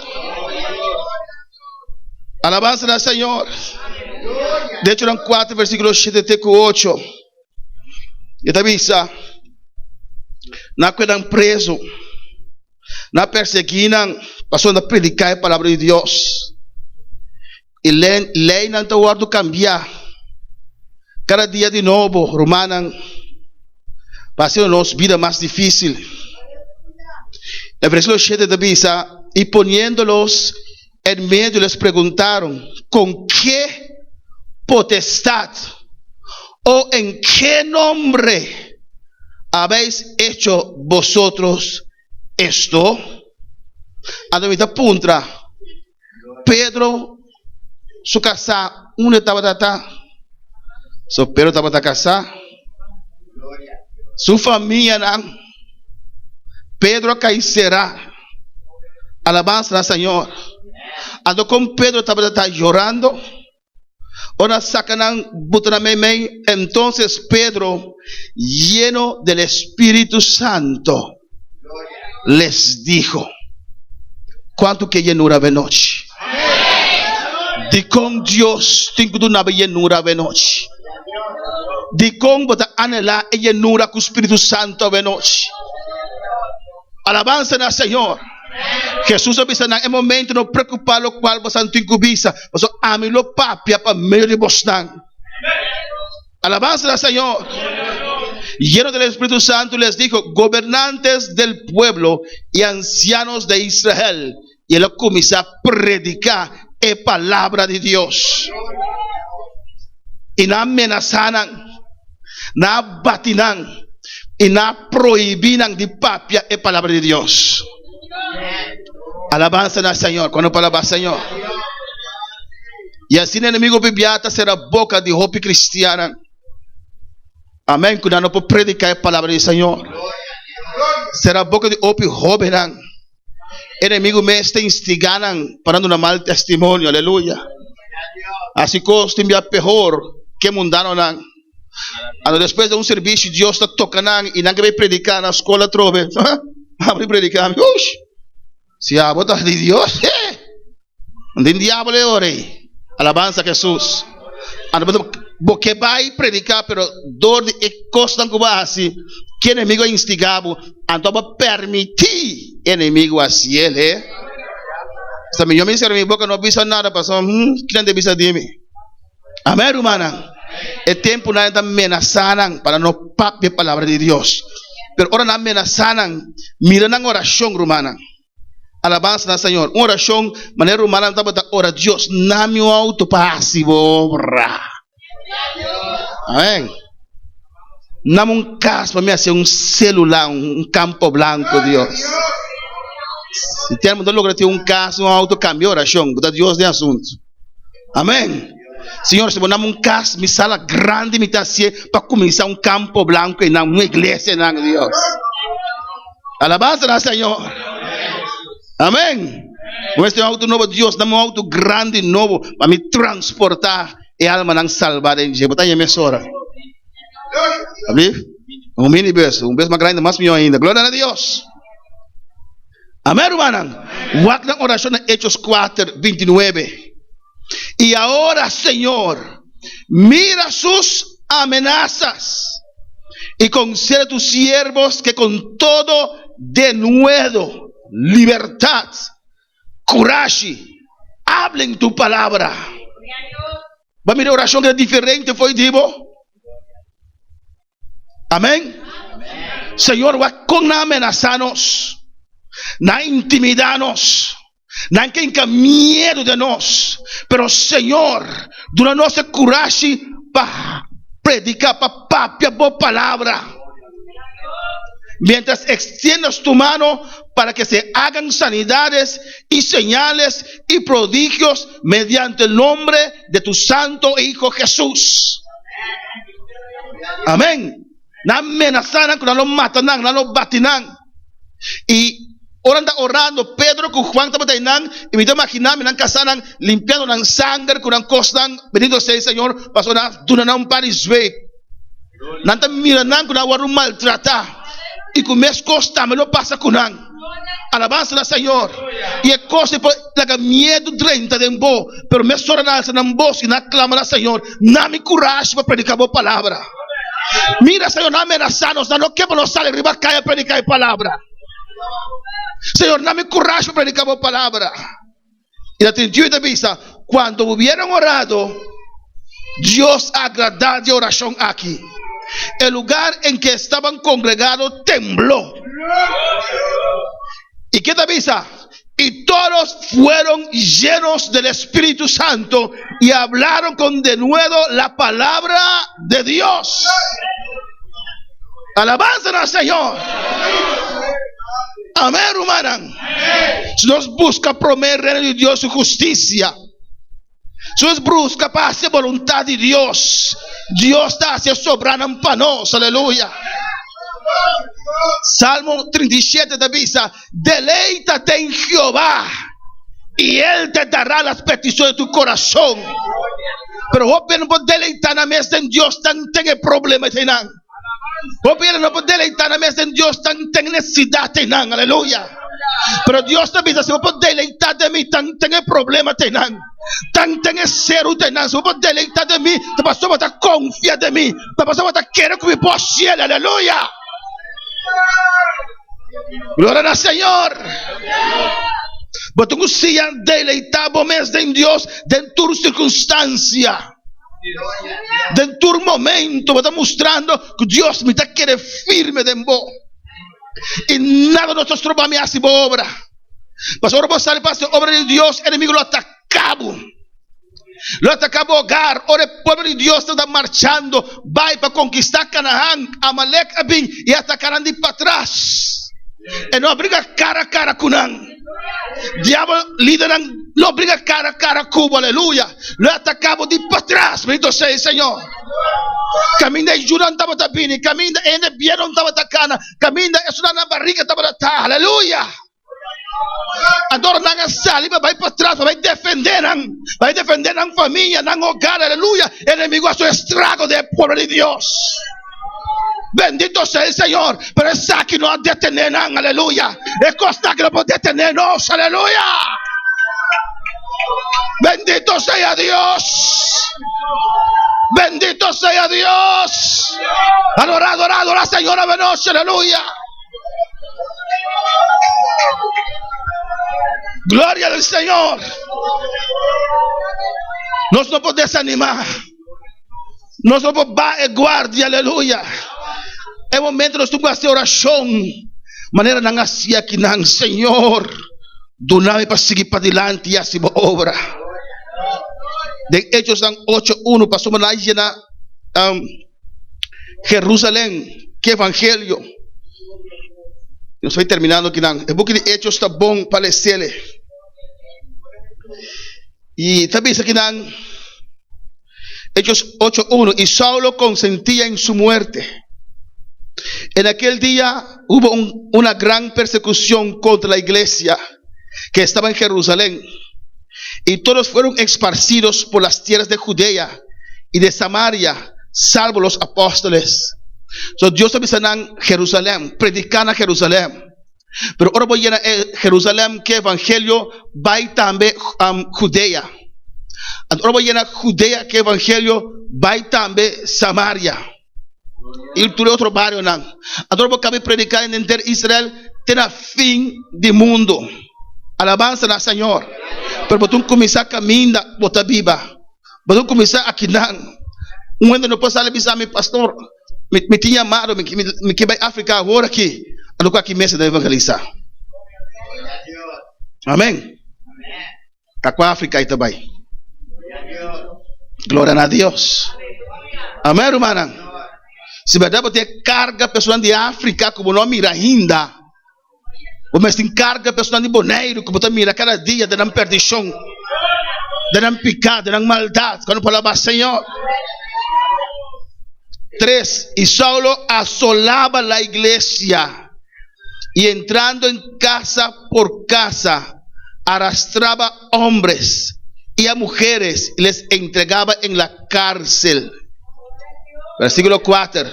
D: Alabansa na Señor. De Echonan 4, versículo 7 te ku 8. E ta bisa, Na kuedan preso, na persegí nan, pasobra nan ta prediká e palabra di Dios. E leinan ta wòrdu kambiá kada dia di nobo, rumannan, pa hasiendo nos bida mas difísil. E versíkulo 7 ta bisa, I poniéndolos en medio les preguntaron, Con ke potestad o en ke nombre habéis hecho vosotros esto? Anto mi ta puntra Pedro. su kasá unda e tabata ta. So Pedro tabata kasá. Su famianan. Pedro a kai será. Alabansa na Señor. Anto kon Pedro tabata ta yorando, ora saka nan buta nan meimei, entonces Pedro, lleno del Espíritu Santo, les dijo, Kuantu ke yenura avenochi? Dikon Dios tin ku duna bo yenura avenochi? Dikon bo ta anhelá e yenura ku Spiritu Santu avenochi? Alabansa na Señor! Hesus a bisa nan e momento, No preokupá lokual bosan tin ku bisa, pasobra ami lo papia pa medio di bosnan. Alabanza na Señor! Lleno del Espíritu Santo les dijo, Gobernantes del pueblo y ancianos de Israel, y el a cuminsa predica e palabra di Dios. Y nan a menasa nan, nan a bati nan, y nan a prohibi nan di papia e palabra di Dios. Alabanza na Señor! Cuando pa alaba Señor? I asina enemigo bibia ta sera boka di hopi kristiannan. Amèn, ku nan no por prediká e palabra di Señor. Sera boka di hopi hóbennan. Enemigo mes ta instigá nan pa nan duna mal testimonio. Aleluya. Hasi kos tin bia pehor ke mundanonan. Anto despues di un servisio Dios ta toka nan i nan ke bai prediká na skol atrobe. Abri prediká mi. Ush! Si abo ta di Dios, he! No tin diabel e ora ei. Alabansa Jesus. Anto bo ta bo ke bai prediká pero dor di e kosnan ku bo a hasi ku enemigo a instigá bo, anto abo a permití enemigo hasi el, he. Esta mi yo mi sera mi boka no bisa nada pasobra kinan ta bisa di mi? Amén rumannan. E tempunan nan ta menasá nan pa nan no papia e palabra di Dios. Pero ora nan menasá nan, mira nan orashon rumannan. Alabansa na Señor. Un orashon manera rumannan tabata ora Dios, nami un outo pa hasi bo obra. Amén. Nami un kas pa mi hasi un selula, un kampo blanko, Dios. Si tiempo bo ta logra tin un kas, un outo, kambia orashon. Bo ta Dios den asuntu. Amén. Señor, si bo dame un cas, mi sala grandi mi ta hacié pa cuminsa un campo blanco einan, un iglesia einan, Dios. Alabanza na Señor. Amén. Bo mester un auto nobo, Dios, dame un auto grandi nobo pa mi transporta e almanan salba den dje. Bo ta haña mesora. Alsjeblieft. Un minibus, un bus mas grandi, mas mihó ainda. Gloria na Dios. Amén, rumannan. Wak nan orashon na Hechos kuater, bintinuebe. I ahora, Señor, mira sus amenasas i konsede tu siervos ke kon todo denuedo, libertat, kurashi, hablen tu palabra. Bo a mira e orashon ke ta diferente fo'i di bo? Amén. Señor, wak kon nan a menasá nos, nan a intimidá nos, nan ke hinka miedu den nos, pero Señor, duna nos e kurashi pa prediká, pa papia bo palabra. Mientras extiendas tu mano para que se hagan sanidades y señales y prodigios mediante el nombre de tu santo Hijo Jesús. Amén. Nan menasá nan ku nan lo mata nan, nan lo bati nan. I ora nan ta orando, Pedro ku Juan tabata einan, i mi ta imaginá mi nan kasá nan limpiando nan sanger ku nan kosnan, bendito sea el Señor, pasobra nan a duna nan un par di zweep. Nan ta mira nan ku nan a wòrdu maltratá i ku mes kos tambe lo pasa ku nan. Alabansa na Señor! I e kos ei por laga miedu drenta den bo, pero mesora nan alsa nan bos i nan a klama na Señor, Na mi kurashi pa prediká bo palabra. Mira, Señor, nan a menasá nos, nan no ke pa nos sali riba kaya prediká e palabra. Señor, na mi kurashi pa prediká bo palabra. I na 38 ta bisa, Cuando hubieron orado, Dios a agradá di e orashon aki. E lugar en ke estaban kongregado tembló. I ke ta bisa? I todos fueron llenos del Espíritu Santo i hablaron con denuedo la palabra de Dios. Alabanza na Señor. Amén, rumannan. Si nos busca promé e reino di Dios su husticia. Si nos buska pa hasi e boluntat di Dios, Dios ta hasi e sobranan pa nos. Aleluya. Salmo 37 ta bisa, Deleítate en Jehová, y él te dará las peticiones de tu corazón. Pero hopi no por deleitá nan mes den Dios tan ten e problema einan. Hopi no por deleitá nan mes den Dios tan ten necesidad einan. Aleluya. Pero Dios ta bisa, si bo por deleitá den mi tan ten e problema einan. Tan ten e seru einan. Si bo por deleitá den mi, ta pasobra bo ta confia den mi. Ta pasobra bo ta kere ku mi por hasiel. Aleluya. Gloria na Señor. Bo tin ku siña deleitá bo mes den Dios den tur sirkunstansia. Den tur momento bo ta mustrando ku Dios mi ta kere firme den bo. I nada no ta stroba mi hasi bo obra. Pasobra ora bo sali pa hasi obra di Dios, enemigo lo ataká bo. Lo ataká bo hogar. Ora e pueblo di Dios tabata marchando bai pa konkistá Kanaán, Amalek a bin i ataká nan di patras. E no a briga kara kara ku nan. Diabel, lidernan lo briga kara kara ku bo. Aleluya! Lo e ataká bo di patras. Bendito sea e Señor. Kaminda e yunan tabata bini, kaminda e hende bienon tabata kana, kaminda esunnan na bariga tabata ta. Aleluya! Anto ora nan a sali pa bai patras, pa bai defendé nan, pa bai defendé nan famia, nan hogar, aleluya, enemigo a haci un estrago den e pueblo di Dios. Bendito sea el Señor, pero esaki no a detené nan, aleluya. E cosnan aki no por detené nos, aleluya. Bendito sea Dios. Bendito sea Dios. Adora, adora, adora, Señor, a noche, aleluya. Gloria del Señor. Nos no por desanimá. Nos no por baha e guardia, aleluya. E momento nos tin ku hasi orashon manera nan hasi akinan, Señor, duna mi pa sigui padilanti i hasi bo obra. Den Hechosnan ocho uno pasobra nan a yena Jerusalén ku evangelio. Nos bai terminando akinan. E buki di Hechos ta bon pa lesele. I ta bisa akinan, Hechos ocho uno, I Saulo consentía en su muerte. En aquel día hubo un, una gran persecución contra la iglesia que estaba en Jerusalén, y todos fueron esparcidos por las tierras de Judea y de Samaria, salvo los apóstoles. So Dios ta bisa nan Jerusalem, predica na Jerusalem. Pero ora bo yena e Jerusalem ke evangelio, bai tambe um, Judea. Anto ora bo yena Judea ke evangelio, bai tambe Samaria. I tur e otro barionan. Anto ora bo kabe predica den henter Israel te na fin di mundo. Alabansa na Señor. Pero bo tin kuminsá kaminda bo ta biba. Bo tin kuminsá akinan. Un hende no por sali bisa mi, Pastor, mi, mi tin yamado, mi, mi, mi ke bai Afrika awor aki. Anto ku aki mes ta evangelisá. Amén. Ta ku Afrika i ta bai. Gloria na Dios. Amén, rumannan. Si berdad bo tin e karga personan di Afrika ku bo no a mira ainda. Bo mester tin karga personan di Boneiru ku bo ta mira kada dia den nan perdishon, den nan piká, den nan maldat. Ku no por alabá Señor. Tres, i Saulo asolaba la iglesia i entrando en casa por casa arastraba hombres i a mujeres i les entregaba en la cárcel. Versículo 4.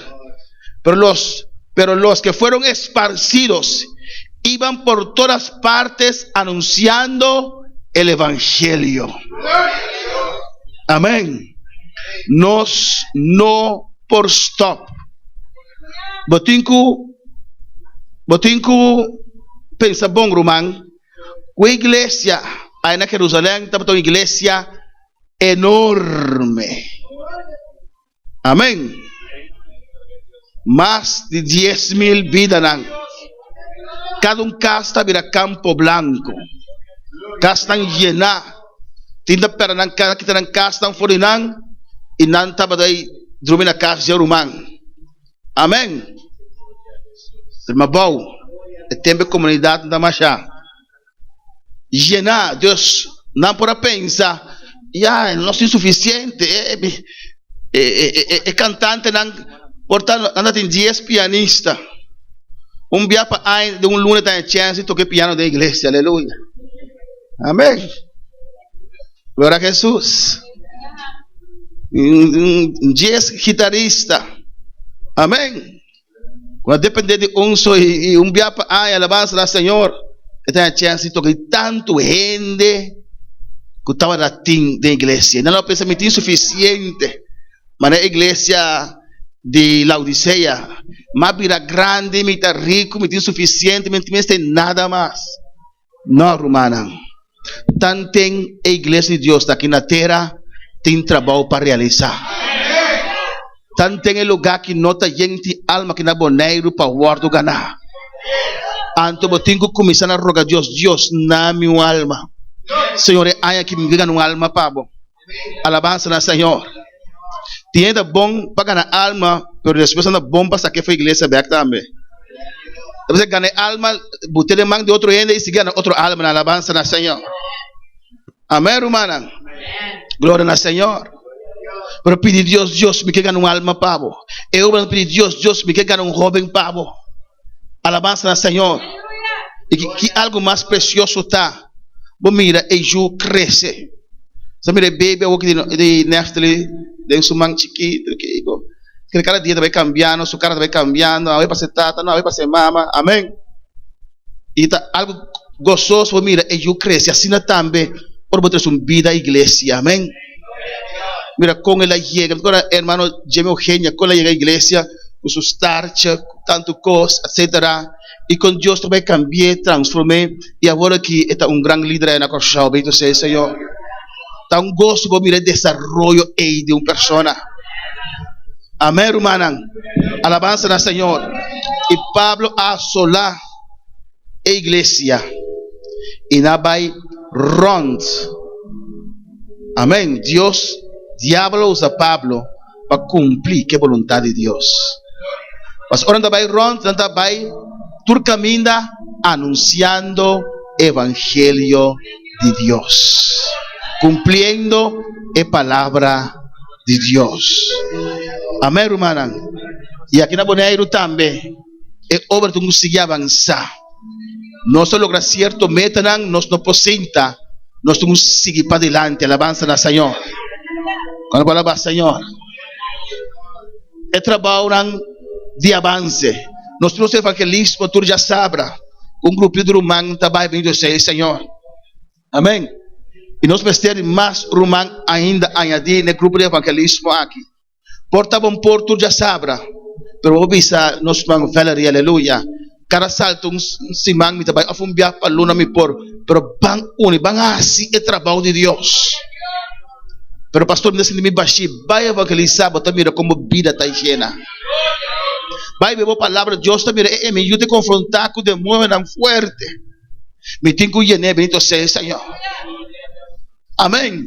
D: Pero los, pero los que fueron esparcidos iban por todas partes anunciando el Evangelio. Amén. Nos no por stop. Bo tin ku bo tin ku pensa bon, ruman, ku e iglesia ai na Jerusalén tabata un iglesia enorme. Amén. Mas di 10,000 bidanan. Kada un kas ta bira kampo blanko. Kasnan yená. Tin ta pèrdè nan kas, kita nan kasnan for di nan i nan tabata drumi na kas dje ruman. Amén. Pero mabou, e tempu e komunidat no ta masha. Yená. Dios, nan por a pensa. Ya, nos tin sufisiente. E, e, e, e kantantenan por ta nan ta tin dies pianista. Un bia pa aña, den un luna ta e chèns di toka e piano den iglesia. Aleluya. Amén. Gloria a Jesús. Dies gitarista. Amén. Ku a depende di un so i un bia pa aña, alabansa na Señor, e ta haña chèns di toka di tantu hende ku tabata tin den iglesia. Nan lo a pensa, Mi tin sufisiente. Ma na e iglesia di Laodisea, mi a bira grandi, mi ta riku, mi tin sufisiente, mi no tin mester nada mas. No, rumannan. Tanten e iglesia di Dios ta aki na tera, tin trabou pa realisá. Tanten e lugá ki no ta yen tin alma aki na Boneiru pa wòrdu ganá. Anto bo tin ku kuminsá na roga Dios, Dios, na mi un alma. Señor, e aña aki mi ke gana un alma pa bo. Alabansa na Señor. Tin hende ta bon pa gana alma, pero despues nan ta bon pa sak'e for iglesia bek tambe. Ta bisa gana e alma, bot'e den man di otro hende i sigui gana otro almanan. Alabansa na Señor. Amen, rumannan. Gloria na Señor. Pero pidi Dios, Dios, mi ke gana un alma pa bo. E hobennan pidi Dios, Dios, mi ke gana un hoben pa bo. Alabansa na Señor. I ki, ki algu mas presioso ta bo mira e yu krese. Sa mira e baby awor ki di, di Neftali den su man chikitu kiko. Kere kada dia ta bai kambiando, su kara ta bai kambiando, awe pa se tata, no awe pa se mama. Amen. I ta algu gososo bo mira e yu krese. Asina tambe ora bo trese un bida iglesia. Amen. Mira kon el a yega. Mi ta kòrda hermano Jimmy Eugenia kon el a yega iglesia ku su starcha, ku tantu kos, etsetera. I kon Dios ta bai kambi'é, transform'é, i awor aki e ta un gran lider aya na Kòrsou. Bendito sea el Señor. Ta un goso bo mira e desaroyo ei di un persona. Amén, rumannan. Alabansa na Señor. I Pablo a asolá e iglesia i nan a bai rònt. Amén. Dios, diablo a usa Pablo pa cumpli cu e boluntad di Dios. Pasobra ora nan ta bay rond, nan ta bay tur caminda anunciando evangelio di Dios, cumpliendo e palabra di Dios. Amén, rumannan. Y aki na Boneiru tambe e obra tin cu sigui avansa. Nos a logra cierto metanan, nos no por sinta, nos tin cu sigui padilanti. Alabansa na Señor. Cuando por alaba Señor? E trabaonan di avance. Nos tin nos evangelismo tur djasabra. Un grupito di ruman ta bay bini Dios e Señor. Amen. Y nos mester di mas ruman ainda añadi na e grupo di evangelismo aki. Por ta bon por tur djasabra, pero bo bisa nos ruman Valerie, aleluya, kada salto un siman mi ta bai of un bia pa luna mi por, pero ban uni, ban hasi e trabou di Dios. Pero pastor mi ta sinti mi bashí, bai evangelisa, bo ta mira kon bo bida ta yena. Bai bebe bo palabra, Dios ta mira, e e mi yu ta konfrontá ku demonionan fuerte, mi tin ku yen'é, bendito sea e Señor. Amén.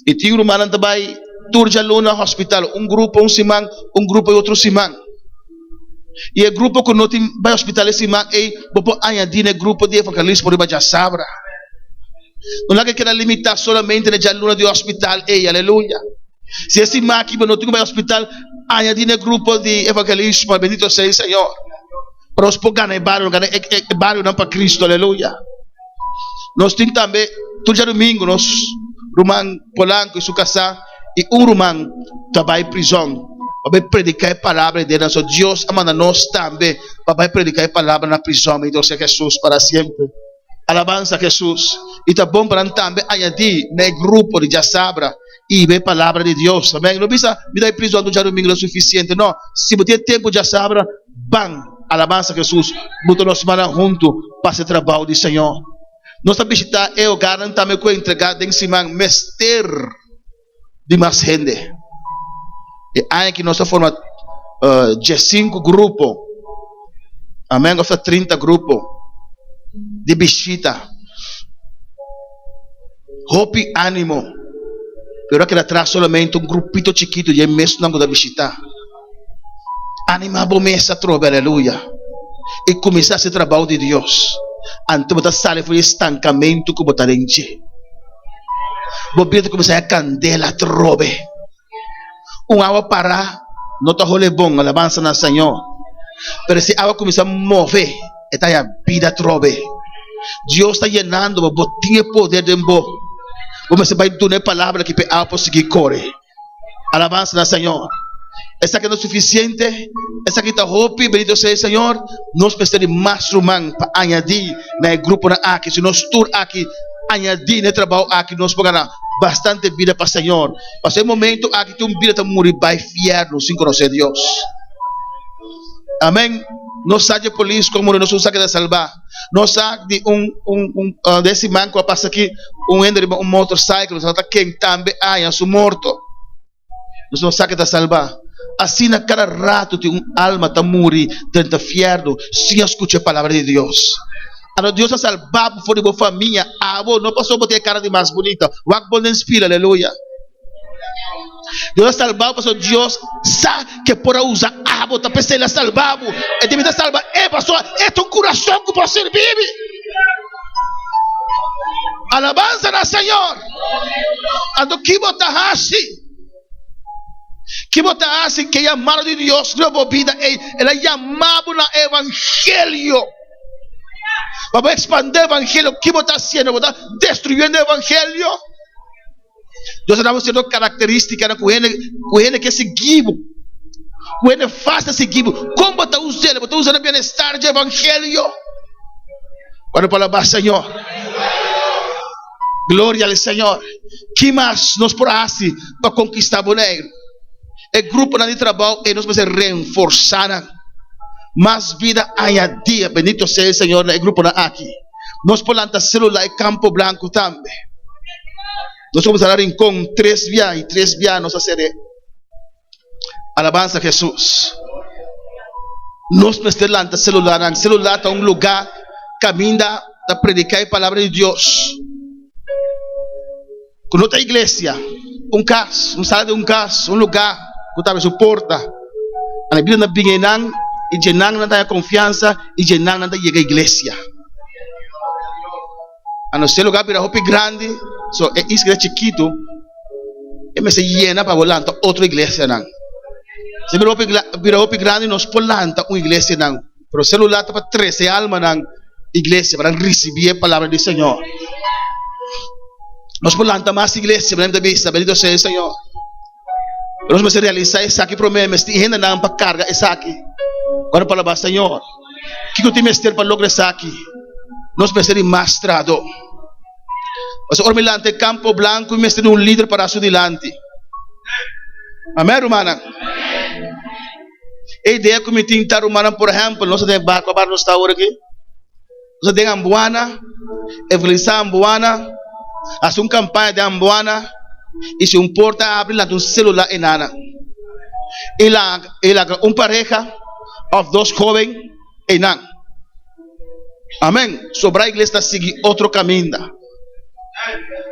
D: I tin rumannan ta bai tur djaluna hospital, un grupo un siman, un grupo e otro siman. I e grupo ku no tin bai hospital e siman ei, bo por añadí na e grupo di evangelismo riba djasabra. No laga keda limitá solamente na e djaluna di hospital ei, aleluya. Si e siman aki bo no tin ku bai hospital, añadí na e grupo di evangelismo, bendito sea e Señor. Pa nos por gana e bario, gana e barionan pa Cristo, aleluya. Nos tin tambe tur djadumingu nos ruman Polanco i su kasá i un ruman ta bai prizòn pa bai prediká e palabra di Dios. So Dios a manda nos tambe pa bai prediká e palabra na prizòn. Bendito sea Hesus para siempre. Alabansa Hesus. I ta bon pa nan tambe añadí na e grupo di djasabra i hiba e palabra di Dios. Amèn. No bisa mi ta bai prizòn tur djadumingu lo sufisiente. No, si bo tin e tempu djasabra, Ban, alabansa Hesus, buta nos mannan huntu pa hasi trabou di Señor. Nos ta bishitá e hogarnan tambe ku a entregá den siman mester di mas hende. E aña aki nos a forma diesinku grupo, amen, òf ta 30 grupo di bishita. Hopi ánimo, pero a keda atras solamente un grupito chikitu di e mesnan ku ta bishitá. Anima bo mes atrobe, aleluya, i kuminsá hasi trabou di Dios. Anto bo ta sali for di e stankamentu ku bo ta den dje. Bo bida ta kuminsá haña kandela atrobe. Un awa pará no ta hole bon, alabansa na Señor. Pero si awa kuminsá move, e ta haña bida atrobe. Dios ta yenando bo, bo tin e poder den bo. Bo mester bai duna e palabra aki pa e awa por sigui kore. Alabansa na Señor. Esaki no sufisiente, esaki ta hopi, bendito sea e Señor. Nos mester di mas ruman pa añadí na e gruponan aki. Si nos tur aki añadí na e trabou aki, nos por gana bastante bida pa Señor. Pasobra e momento aki tin un bida ta muri bai fièrnu sin konosé Dios. Amén. Nos sa dje polis ku a muri, nos un sa keda salbá. Nos sa di un un un de siman ku a pasa aki un hende riba un motorcycle, nos ta ken tambe a haña su morto. Nos no sa ke ta salbá. Asina kada ratu tin un alma ta muri drenta fièrnu sin a skucha e palabra di Dios. Anto Dios a salbá bo for di bo famia, abo no pasobra bo tin e kara di mas bunita. Wak bon den spil, aleluya. Dios a salba bo pasobra Dios sa ke por a usa abo, ta p'esei el a salba bo. E debe ta salba e pasobra e ta un kurason ku por sirbi mi. Alabansa na Señor! Anto ki bo ta hasi? Ki bo ta hasi ke yamado di Dios riba bo bida ei? El a yama bo na evangelio. Pa bo expande evangelio, ki bo ta hasiendo? Bo ta destruyendo evangelio? Dios a dabo cierto característicanan cu hende cu hende ke sigui bo, cu hende fácil ta sigui bo. Con bo ta us'el? Bo ta usa na bienestar dje evangelio? Cuando por alabá Señor. Gloria al Señor. Ki mas nos por haci pa conquista Boneiru? E gruponan di trabou ei nos mester renforsá nan. Mas bida añadí. Bendito sea el Señor na e gruponan aki. Nos por lanta celula e Campo Blanco tambe. Nos a cuminsa na Rincon tres bia y tres bia nos a cere. Alabanza a Jesus. Nos mester lanta celulanan. Celula ta un lugar caminda ta predica e palabra di Dios. Cu no ta iglesia, un cas, un sala di un cas, un lugar cu ta abri su porta. Ana bida na bin einan y djenan nan ta haya confiansa y djenan nan ta yega iglesia. Ano si e lugar bira hopi grandi, so e isla chikitu e mester yena pa bo lanta otro iglesianan. Si bira hopi bira hopi grandi nos por lanta un iglesianan, pero celular ta pa trece almanan iglesia pa nan ricibi e palabra di Señor. Nos por lanta mas iglesia, mi ta bisa, bendito sea el Señor. Pero nos mester realisa esaki prome, mester tin hendenan pa carga esaki. Cuando palabra Señor, kiko tin mester pa logra esaki? Nos mester di mas trahadó. Pasobra ora mi lanta e campo blanco, mi mester di un lider para su dilanti. Amén, rumannan? E idea ku mi tin ta, rumannan, por ehèmpel, nos ta den e barko, bar nos ta awor aki? Nos ta den Ambuana, evangelisá Ambuana, hasi un kampaña den Ambuana, i si un porta abri, lanta un selula einan. I laga un pareha òf dos hóben einan. Amén. Sobra iglesia ta sigui otro kaminda.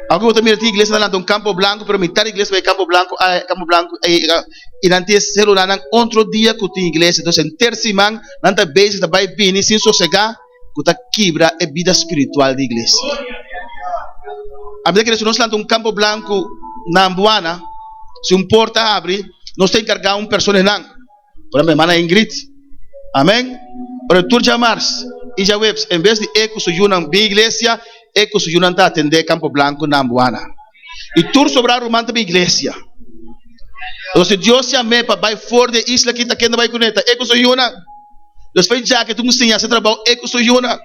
D: Aunke bo ta mira tin iglesia ta lanta un kampo blanku, pero mitar iglesia bai kampo blanku, kampo blanku i nan tin e selularnan otro dia ku tin iglesia. Entonces henter siman nan ta bezig ta bai bini sin sosegá ku ta kibra e bida spiritual di iglesia. A mi ta kere si nos lanta un kampo blanku na Ambuana, si un porta habri, nos ta enkargá un persona einan. Por ejemplo, hermana Ingrid. Amén. Pero tur djamars i djaweps, en bes di e ku su yunan bin iglesia, e ku su yunan ta atendé Campo Blanco na Ambuana. I tur sobrá ruman ta bin iglesia. Entonces, si Dios yam'é pa bai for di e isla aki, ta ken ta bai kuné? Ta e ku su yunan. Despues djaki tin ku siña hasi trabou e ku su yunan.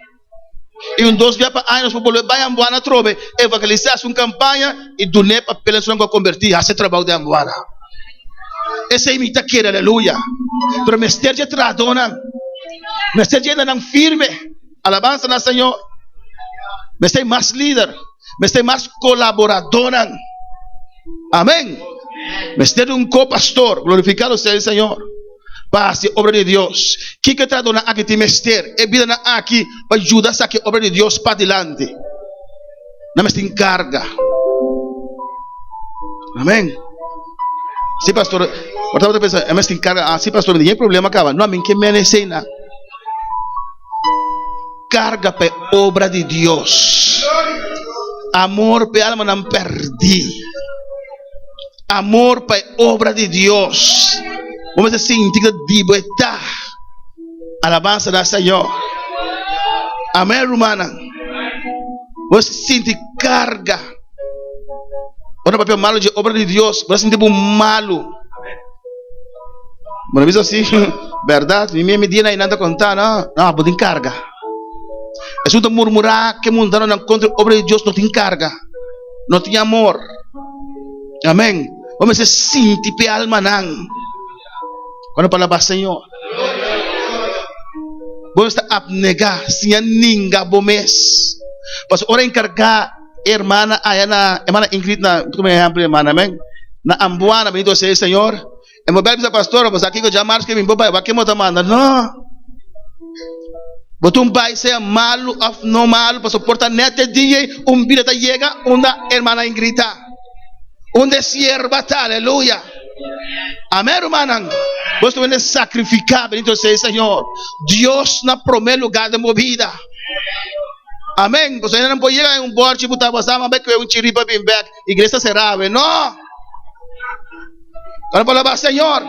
D: I un dos bia pa aña nos por bolbe bai Ambuana atrobe, evangelisá, hasi un kampaña i dun'é papel esunnan ku a kombertí, hasi e trabou di Ambuana. Esei mi ta kere, aleluya. Pero mester dje trahadónan, mester dje hendenan firme, alabansa na Señor. Mester mas lider, mester mas kolaboradónan. Amén. Mester di un ko-pastor, glorifikado sea el Señor. pa hasi e obra di Dios. Kiko e tratonan aki tin mester? E bidanan aki pa yuda saki e obra di Dios padilanti. Nan mester tin karga. Amen. Si pastor, bo tabata pensa, e mester tin karga. Ah, si pastor, mi tin problema kaba. No, mi ke mene esei nan. Karga pa e obra di Dios. Amor pa e almanan pèrdí. Amor pa e obra di Dios. Bo mester sinti ku ta di bo e ta. Alabansa na Señor. Amén, rumannan. Bo mester sinti karga. Ora papia malu dje obra di Dios, bo ta sinti bo malu. Bo no bisa si, bèrdat, mi mi dia na einan ta konta, no, no, bo tin karga. Esun ta murmurá ke mundanonan kontra e obra di Dios no tin karga, no tin amor. Amén. Bo mester sinti p'e almanan. Cuando pa alabá Señor. Bo mester abnegá, siña ninga bo mes. Pasobra ora enkargá e hermana aya na, hermana Ingrid na, tuma ehèmpel hermana, amén, na Ambuana, bendito sea el Señor. E bo bel bisa pastor, bo sa kiko djamars ke mi bo bai, wak ke mo ta manda. No. Bo ta un bai sea malu of no malu, pasobra por ta net e dia ei un bida ta yega unda hermana Ingrid ta. Unda e sierba ta, aleluya. Amén, rumannan. Bo ta wende sakrifiká, bendito sea e Señor. Dios na promé lugá den bo bida. Amén. Pasobra hende nan por yega en un bòrchi ku ta pasá, ma bai kue un chiripa bin bèk, iglesia ta será awe. No! Ora pa alabá Señor.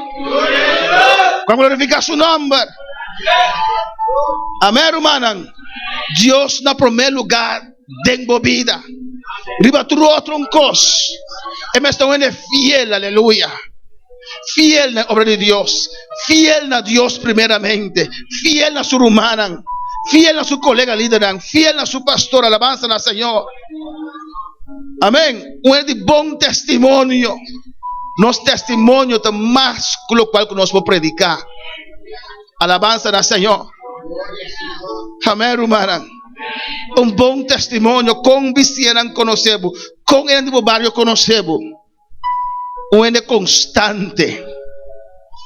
D: Pa glorifiká su nòmber. Amén, rumannan. Dios na promé lugá den bo bida. Riba tur otro un kos. E mester un hende fiel, aleluya. Fiel na e obra di Dios. Fiel na Dios primeramente. Fiel na su rumannan. Fiel na su kolega lidernan. Fiel na su pastor. Alabansa na Señor. Amén. Un hende di bon testimonio. Nos testimonio ta mas ku lokual ku nos por prediká. Alabansa na Señor. Amén, rumannan. Un bon testimonio kon bisianan konosé bo, kon hende di bo bario konosé bo. Un hende konstante.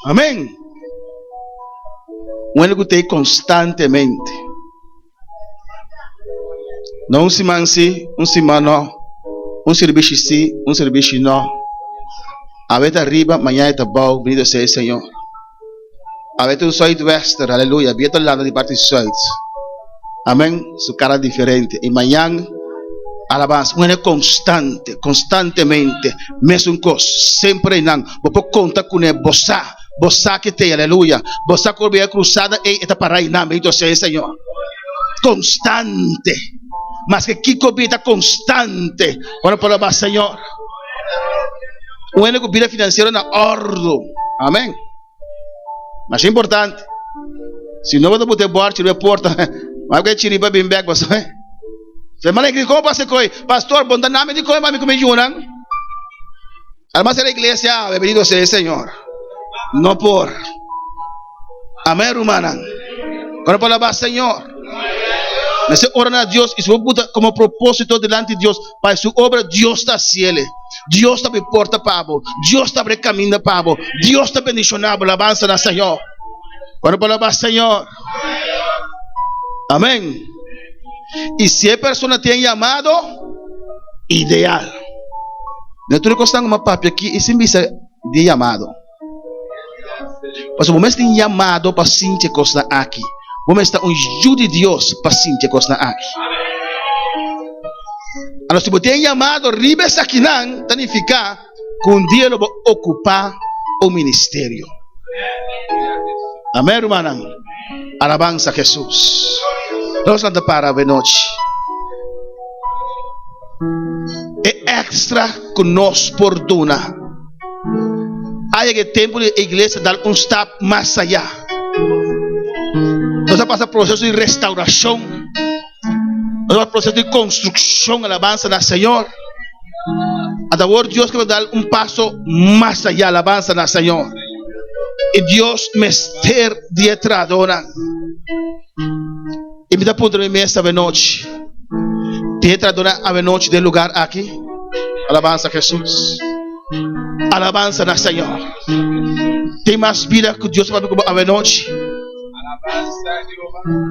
D: Amén. Un hende ku ta ei konstantemente. No un siman sí, un siman no. Un sirbishi sí, un sirbishi no. Awe ta riba, mañana e ta bou, bendito sea e Señor. Awe ta un zuidwester, aleluya, bientu a lanta di parti zuid. Amen, su cara diferente. Y mañan, alabanza, un hende constante, constantemente, mesun cos, semper einan. Bo por conta cune, bo sa, bo sa ke t'ei, aleluya. Bo sa cu ora cruzada ei, e ta para einan, bendito sea e Señor. Constante, maske kico bin, e ta constante. Ora por alaba Señor. Un hende ku bida finansiero na òrdu. Amèn. Masha importante. Si no bo ta buta e bòrchi riba e porta, mas ku e chiripa bin bèk, bo sabe. Fe mala iglesia, komo pasa koe? Pastor, bo no ta nami di koe pa mi ku mi yunan. Ademas e la iglesia awe, bendito sea e Señor. No por. Amèn, rumannan. Ora pa alabá Señor. Mester ora na Dios i si bo buta komo propósito dilanti Dios pa su obra, Dios ta hasiel. Dios ta abri porta pa bo. Dios ta abri kaminda pa bo. Dios ta bendishoná bo. Alabansa na Señor. Ora pa alabá Señor. Amén. I si e persona tin yamado, ideal. Na tur e kosnan ku mi a papia aki i sin bisa di e yamado. Pasobra bo mes tin yamado pa sinti e kosnan aki. Bo mes ta un yu di Dios pa sinti e kosnan aki. Anto si bo tin e yamado riba esakinan, ta nifiká ku un dia lo bo okupá un ministerio. Amèn, rumannan. Alabansa Hesus. Nos lanta para awenochi. E èkstra ku nos por duna. A yega e tempu di e iglesia dal un stap mas ayá. Nos a pasa proseso di restaurashon, nos a pasa proseso di konstrukshon, alabansa na Señor. Ata awor Dios ke dal un paso mas ayá, alabansa na Señor. I Dios mester di e trahadónan. I mi ta puntra mi mes awenochi, tin e trahadónan awenochi den lugar aki? Alabansa Hesus. Alabansa na Señor. Tin mas bida ku Dios a papia ku bo awenochi.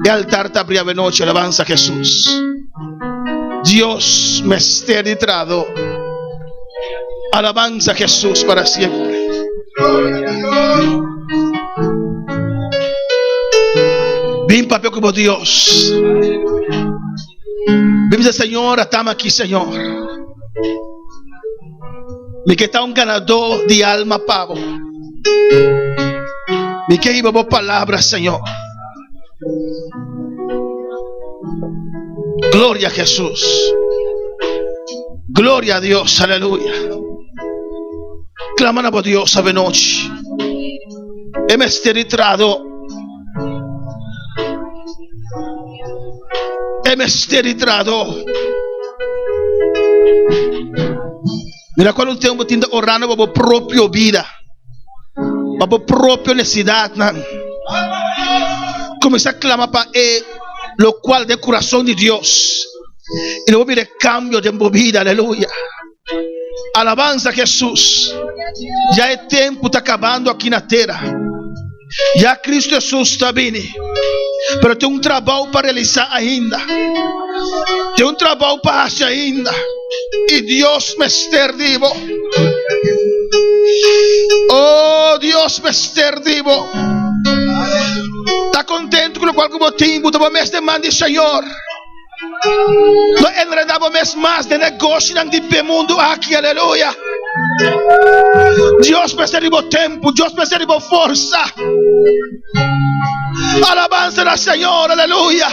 D: E altar ta abri awenochi. Alabansa Hesus. Dios mester di trahadó. Alabansa Hesus para siempre. Bin papia ku bo Dios. bisa, Señor, atame aki, Señor. Mi ke ta un ganadó di alma pa bo. Mi ke hiba bo palabra, Señor. Gloria a Jesús. Gloria a Dios, aleluya. Clama na Dios ave noche. E mester di trado. E mester di trado. Mira cual un tempo tin ta orando pa bo propio vida, pa bo propio necesidadnan. Cuminsa clama pa e locual den curason di Dios y lo bo mira e cambio den bo vida, aleluya. Alabanza Jesus. Ya e tempo ta acabando aki na tera. Ya Cristo Jesus ta bini. Pero tin un trabou pa realisa ainda. Tin un trabou pa haci ainda. Y Dios mester di bo. Oh, Dios mester di bo. Ta contento cu locual cu bo tin, bo ta bo mes den man di Señor. No enreda bo mes mas den negoshinan di pe mundu aki, aleluya. Dios mester di bo tempu, Dios mester di bo forsa. Alabansa na Señor, aleluya.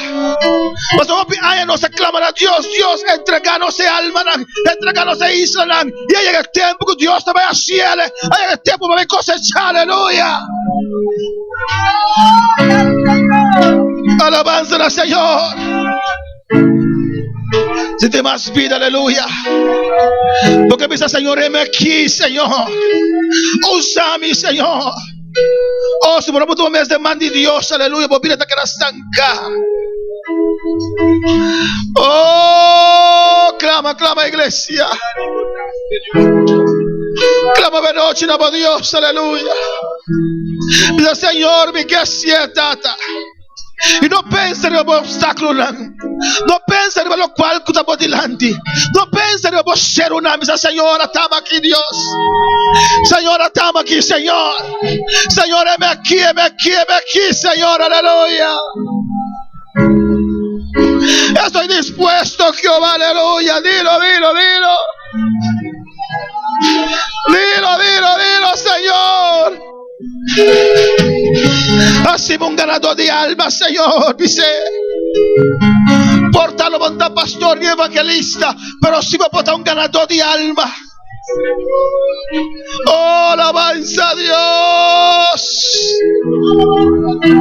D: Pasobra hopi aña nos a clama na Dios, Dios entrega nos e almanan, entrega nos e islanan. Y a yega e tempu cu Dios ta bay haciele, a yega e tempu pa bay cosecha, aleluya. Alabanza na Señor. Si te mas vida, aleluya. Porque bisa, Señor, heme aquí, Señor. Usa mi, Señor. Oh, si bo no mes de man di Dios, aleluya, bo vida ta queda estancá. Oh, clama, clama, iglesia. Clama de noche na bo Dios, aleluya. Bisa, Señor, mi ke hasié, Tata. I no pensa riba bo obstákulonan. No pensa riba lokual ku ta bo dilanti. No pensa riba bo serunan. Bisa, Señor, atama aki, Dios. Señor, atama aki, Señor. Señor, heme aki, heme aki, heme aki, Señor. Aleluya. Estoy dispuesto, Jehová, aleluya. Dilo, dilo, dilo. Dilo, dilo, dilo, Señor. Hacime un ganador de alma, Señor. Dice, por tal no pastor ni evangelista, pero si me un ganador de alma. Oh, alabanza a Dios.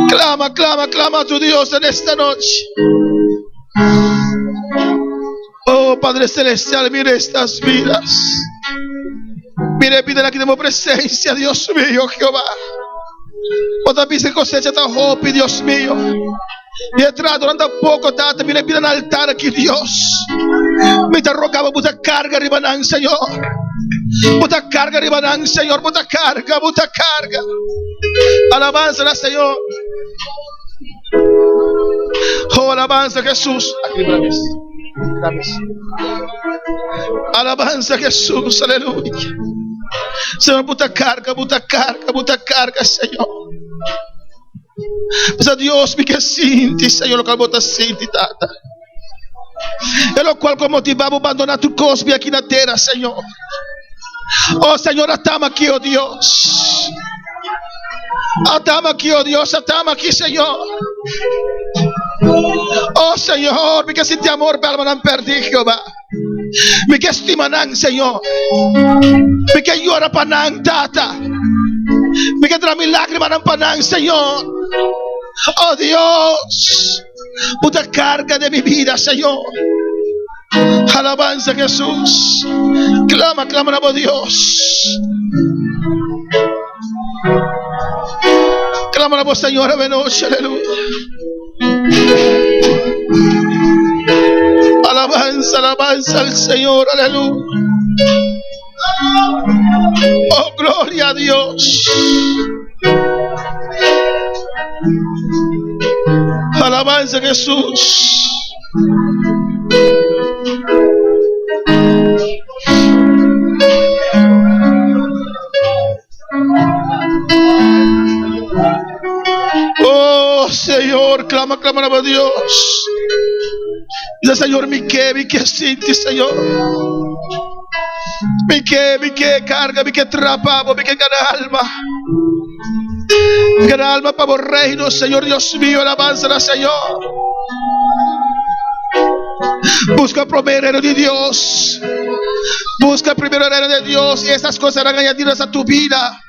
D: Clama, clama, clama a tu Dios en esta noche. Oh, Padre Celestial, mire estas vidas. Mire vida aquí tenemos presencia, Dios mío, Jehová. Otra vez cosecha ta hopi, Dios mío. Y atrás durante poco, tata, mire vida en altar aquí, Dios. Mi ta rogaba, buta carga riba nan, Señor. Buta carga riba nan, Señor. Buta carga, buta carga. Alabanza al Señor. Oh, alabanza a Jesús. Alabanza a Jesús, aleluya. Señor, buta carga, buta carga, buta carga, Señor. Bisa Dios, mi ke sinti, Señor, lo cual bo ta sinti, Tata. E lo cual ku motiva bo bandona tur kos bi aki na tera, Señor. Oh, Señor, atama aki, oh Dios. Atama aki, oh Dios, atama aki, Señor. Oh, Señor, mi ke sinti amor pa almanan perdí, Jehová. Mi ke stima nan, Señor. Mi ke yora pa nan, Tata. Mi ke drama mi lágrimanan pa nan, Señor. Oh, Dios. Bo ta carga de mi vida, Señor. Alabanza Jesús. Clama, clama na bo Dios. Clama na bo Señor a noche, aleluya. Alabanza, alabanza al Señor, aleluya. Oh, gloria a Dios. Alabanza a Jesús. Oh Señor, clama, clama a Dios. Bisa, Señor, mi ke, mi ke sinti, Señor. Mi ke, mi ke karga, mi ke trapa bo, mi ke gana alma. Gana alma pa bo reino, Señor Dios mío, alabanza na Señor. Busca promé reino di Dios. Busca primero el reino de Dios y estas cosas serán añadidas a tu vida.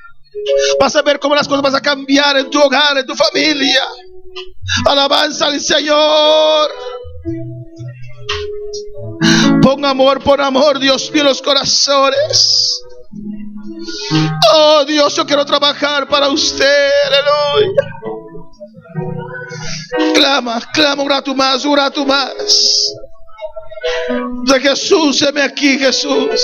D: Vas a ver cómo las cosas van a cambiar en tu hogar, en tu familia. Alabanza al Señor. Pon amor, pon amor, Dios mío, en los corazones. Oh Dios, yo quiero trabajar para usted. Aleluya. Clama, clama un rato más, un rato más. De Jesús, heme aquí, Jesús.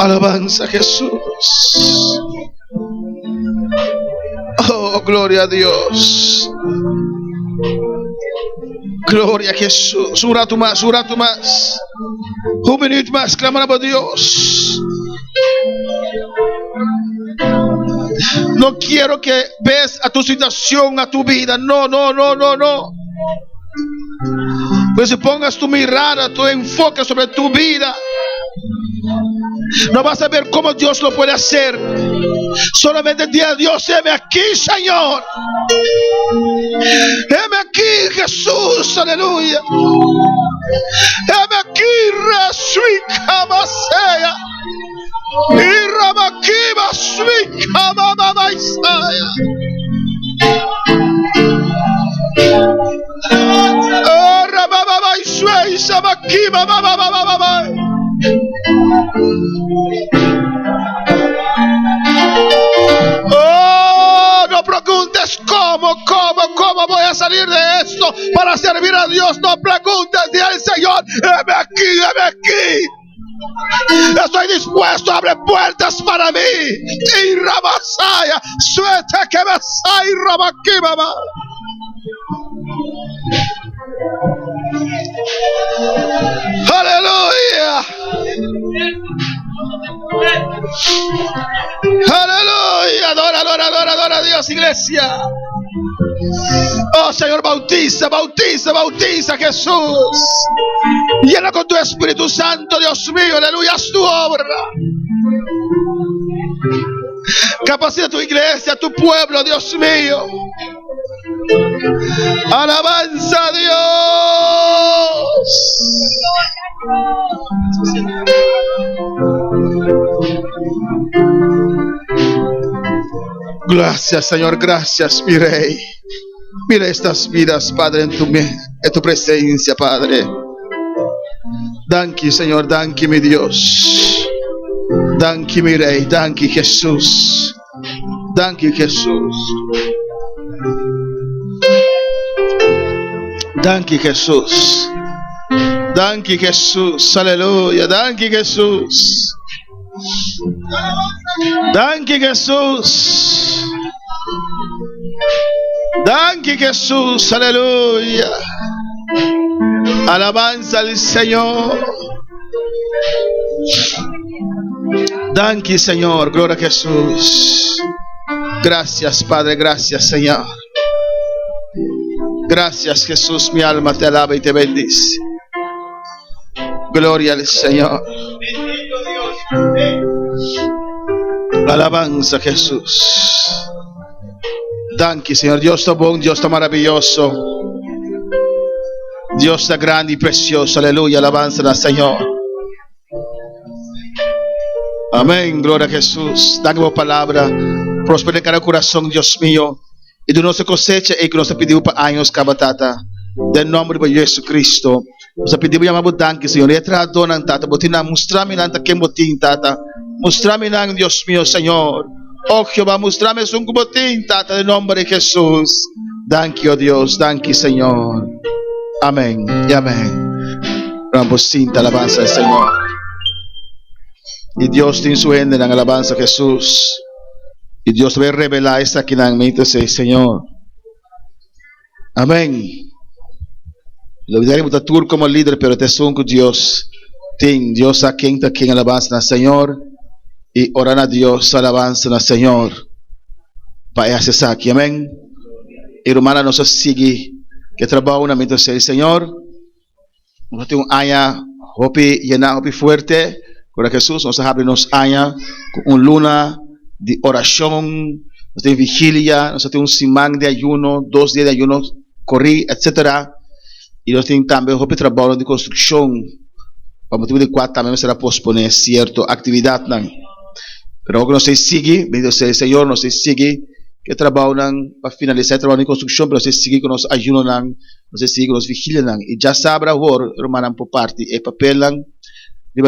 D: Alabanza a Jesús. Oh, gloria a Dios. Gloria a Jesús. Un rato más, un rato más. Un minuto más, clama a Dios. No quiero que ves a tu situación, a tu vida. No, no, no, no, no. Pues si pongas tu mirada, tu enfoque sobre tu vida, no vas a ver cómo Dios lo puede hacer. Solamente di a Dios, heme aquí, Señor. Heme aquí, Jesús, aleluya. Heme aquí, resuicamasea. Y ramakiba suikamamaisaya. Oh, rabababaisue, samakiba, bababababa. Oh, no preguntes cómo, cómo, cómo voy a salir de esto para servir a Dios. No preguntes, di al Señor, heme aquí, heme aquí. Estoy dispuesto, abre puertas para mí. Y Ramasaya, suelta que me sai Ramakibaba. Aleluya. Aleluya. Adora, adora, adora, adora a Dios, iglesia. Oh Señor, bautiza, bautiza, bautiza, Jesús. Llena con tu Espíritu Santo, Dios mío. Aleluya, haz tu obra. Capacita tu iglesia, tu pueblo, Dios mío. Alabanza a Dios. Gracias, Señor, gracias, mi Rey. Mira estas vidas, Padre, en tu, en tu presencia, Padre. Danki, Señor, danki, mi Dios. Danki, mi Rey, danki, Jesús. Danki, Jesús. Danki, Jesús. Danki, Jesús. Aleluya. Danki, Jesús. Danki, Jesús. Danki, Jesús. Aleluya. Alabanza al Señor. Danki, Señor. Gloria a Jesús. Gracias, Padre. Gracias, Señor. Gracias, Jesús. Mi alma te alaba y te bendice. Gloria al Señor. Alabanza, Jesús. Danki, Señor. Dios ta bon, Dios ta maravioso. Dios ta grandi y precioso. Aleluya. Alabanza al Señor. Amén. Gloria a Jesús. Danki pa palabra. Prospera den cada corazón, Dios mío. Y duna nos e cosecha ey cu nos a pidi bo pa años caba, Tata. Den nomber di bo Jesucristo. Nos a pidi bo yama bo danki, Señor. Y e trahadornan, Tata, bo tin nan. Mustra mi nan ta ken bo tin, Tata. Mustra mi nan, Dios mío, Señor. Oh, Jehová, mustra mi esun cu bo tin, Tata, den nomber di Jesús. Danki, oh Dios. Danki, Señor. Amén y amén. Rambo sinta alabanza al Señor. Y Dios tin su hendenan alabanza Jesús. I Dios ta bai revelá esakinan mente esei, Señor. Amén. Lo bo ta tur komo lider, pero ta esun ku Dios tin. Dios sa ken ta ken. Alabansa na Señor. I ora na Dios, alabansa na Señor. Pa e hasi esaki. Amén. I rumannan, nos a sigui ku e trabou na mente esei, Señor. Nos tin un aña hopi yená, hopi fuerte. Gloria a Jesús. Nos a habri nos aña ku un luna di orashon. Nos tin vigilia, nos tin un siman di ayuno, dos dia di ayuno korí, etcétera. I nos tin tambe hopi trabou di konstrukshon. Pa motibu di kua tambe mester a posponé sierto aktividatnan. Pero awor ku nos ta sigui, bendito sea el Señor, nos ta sigui ku e trabounan pa finalisá e trabou di konstrukshon, pero nos ta sigui ku nos ayunonan. Nos a sigui ku nos vigilianan i djasabra awor, rumannan por parti e papelnan.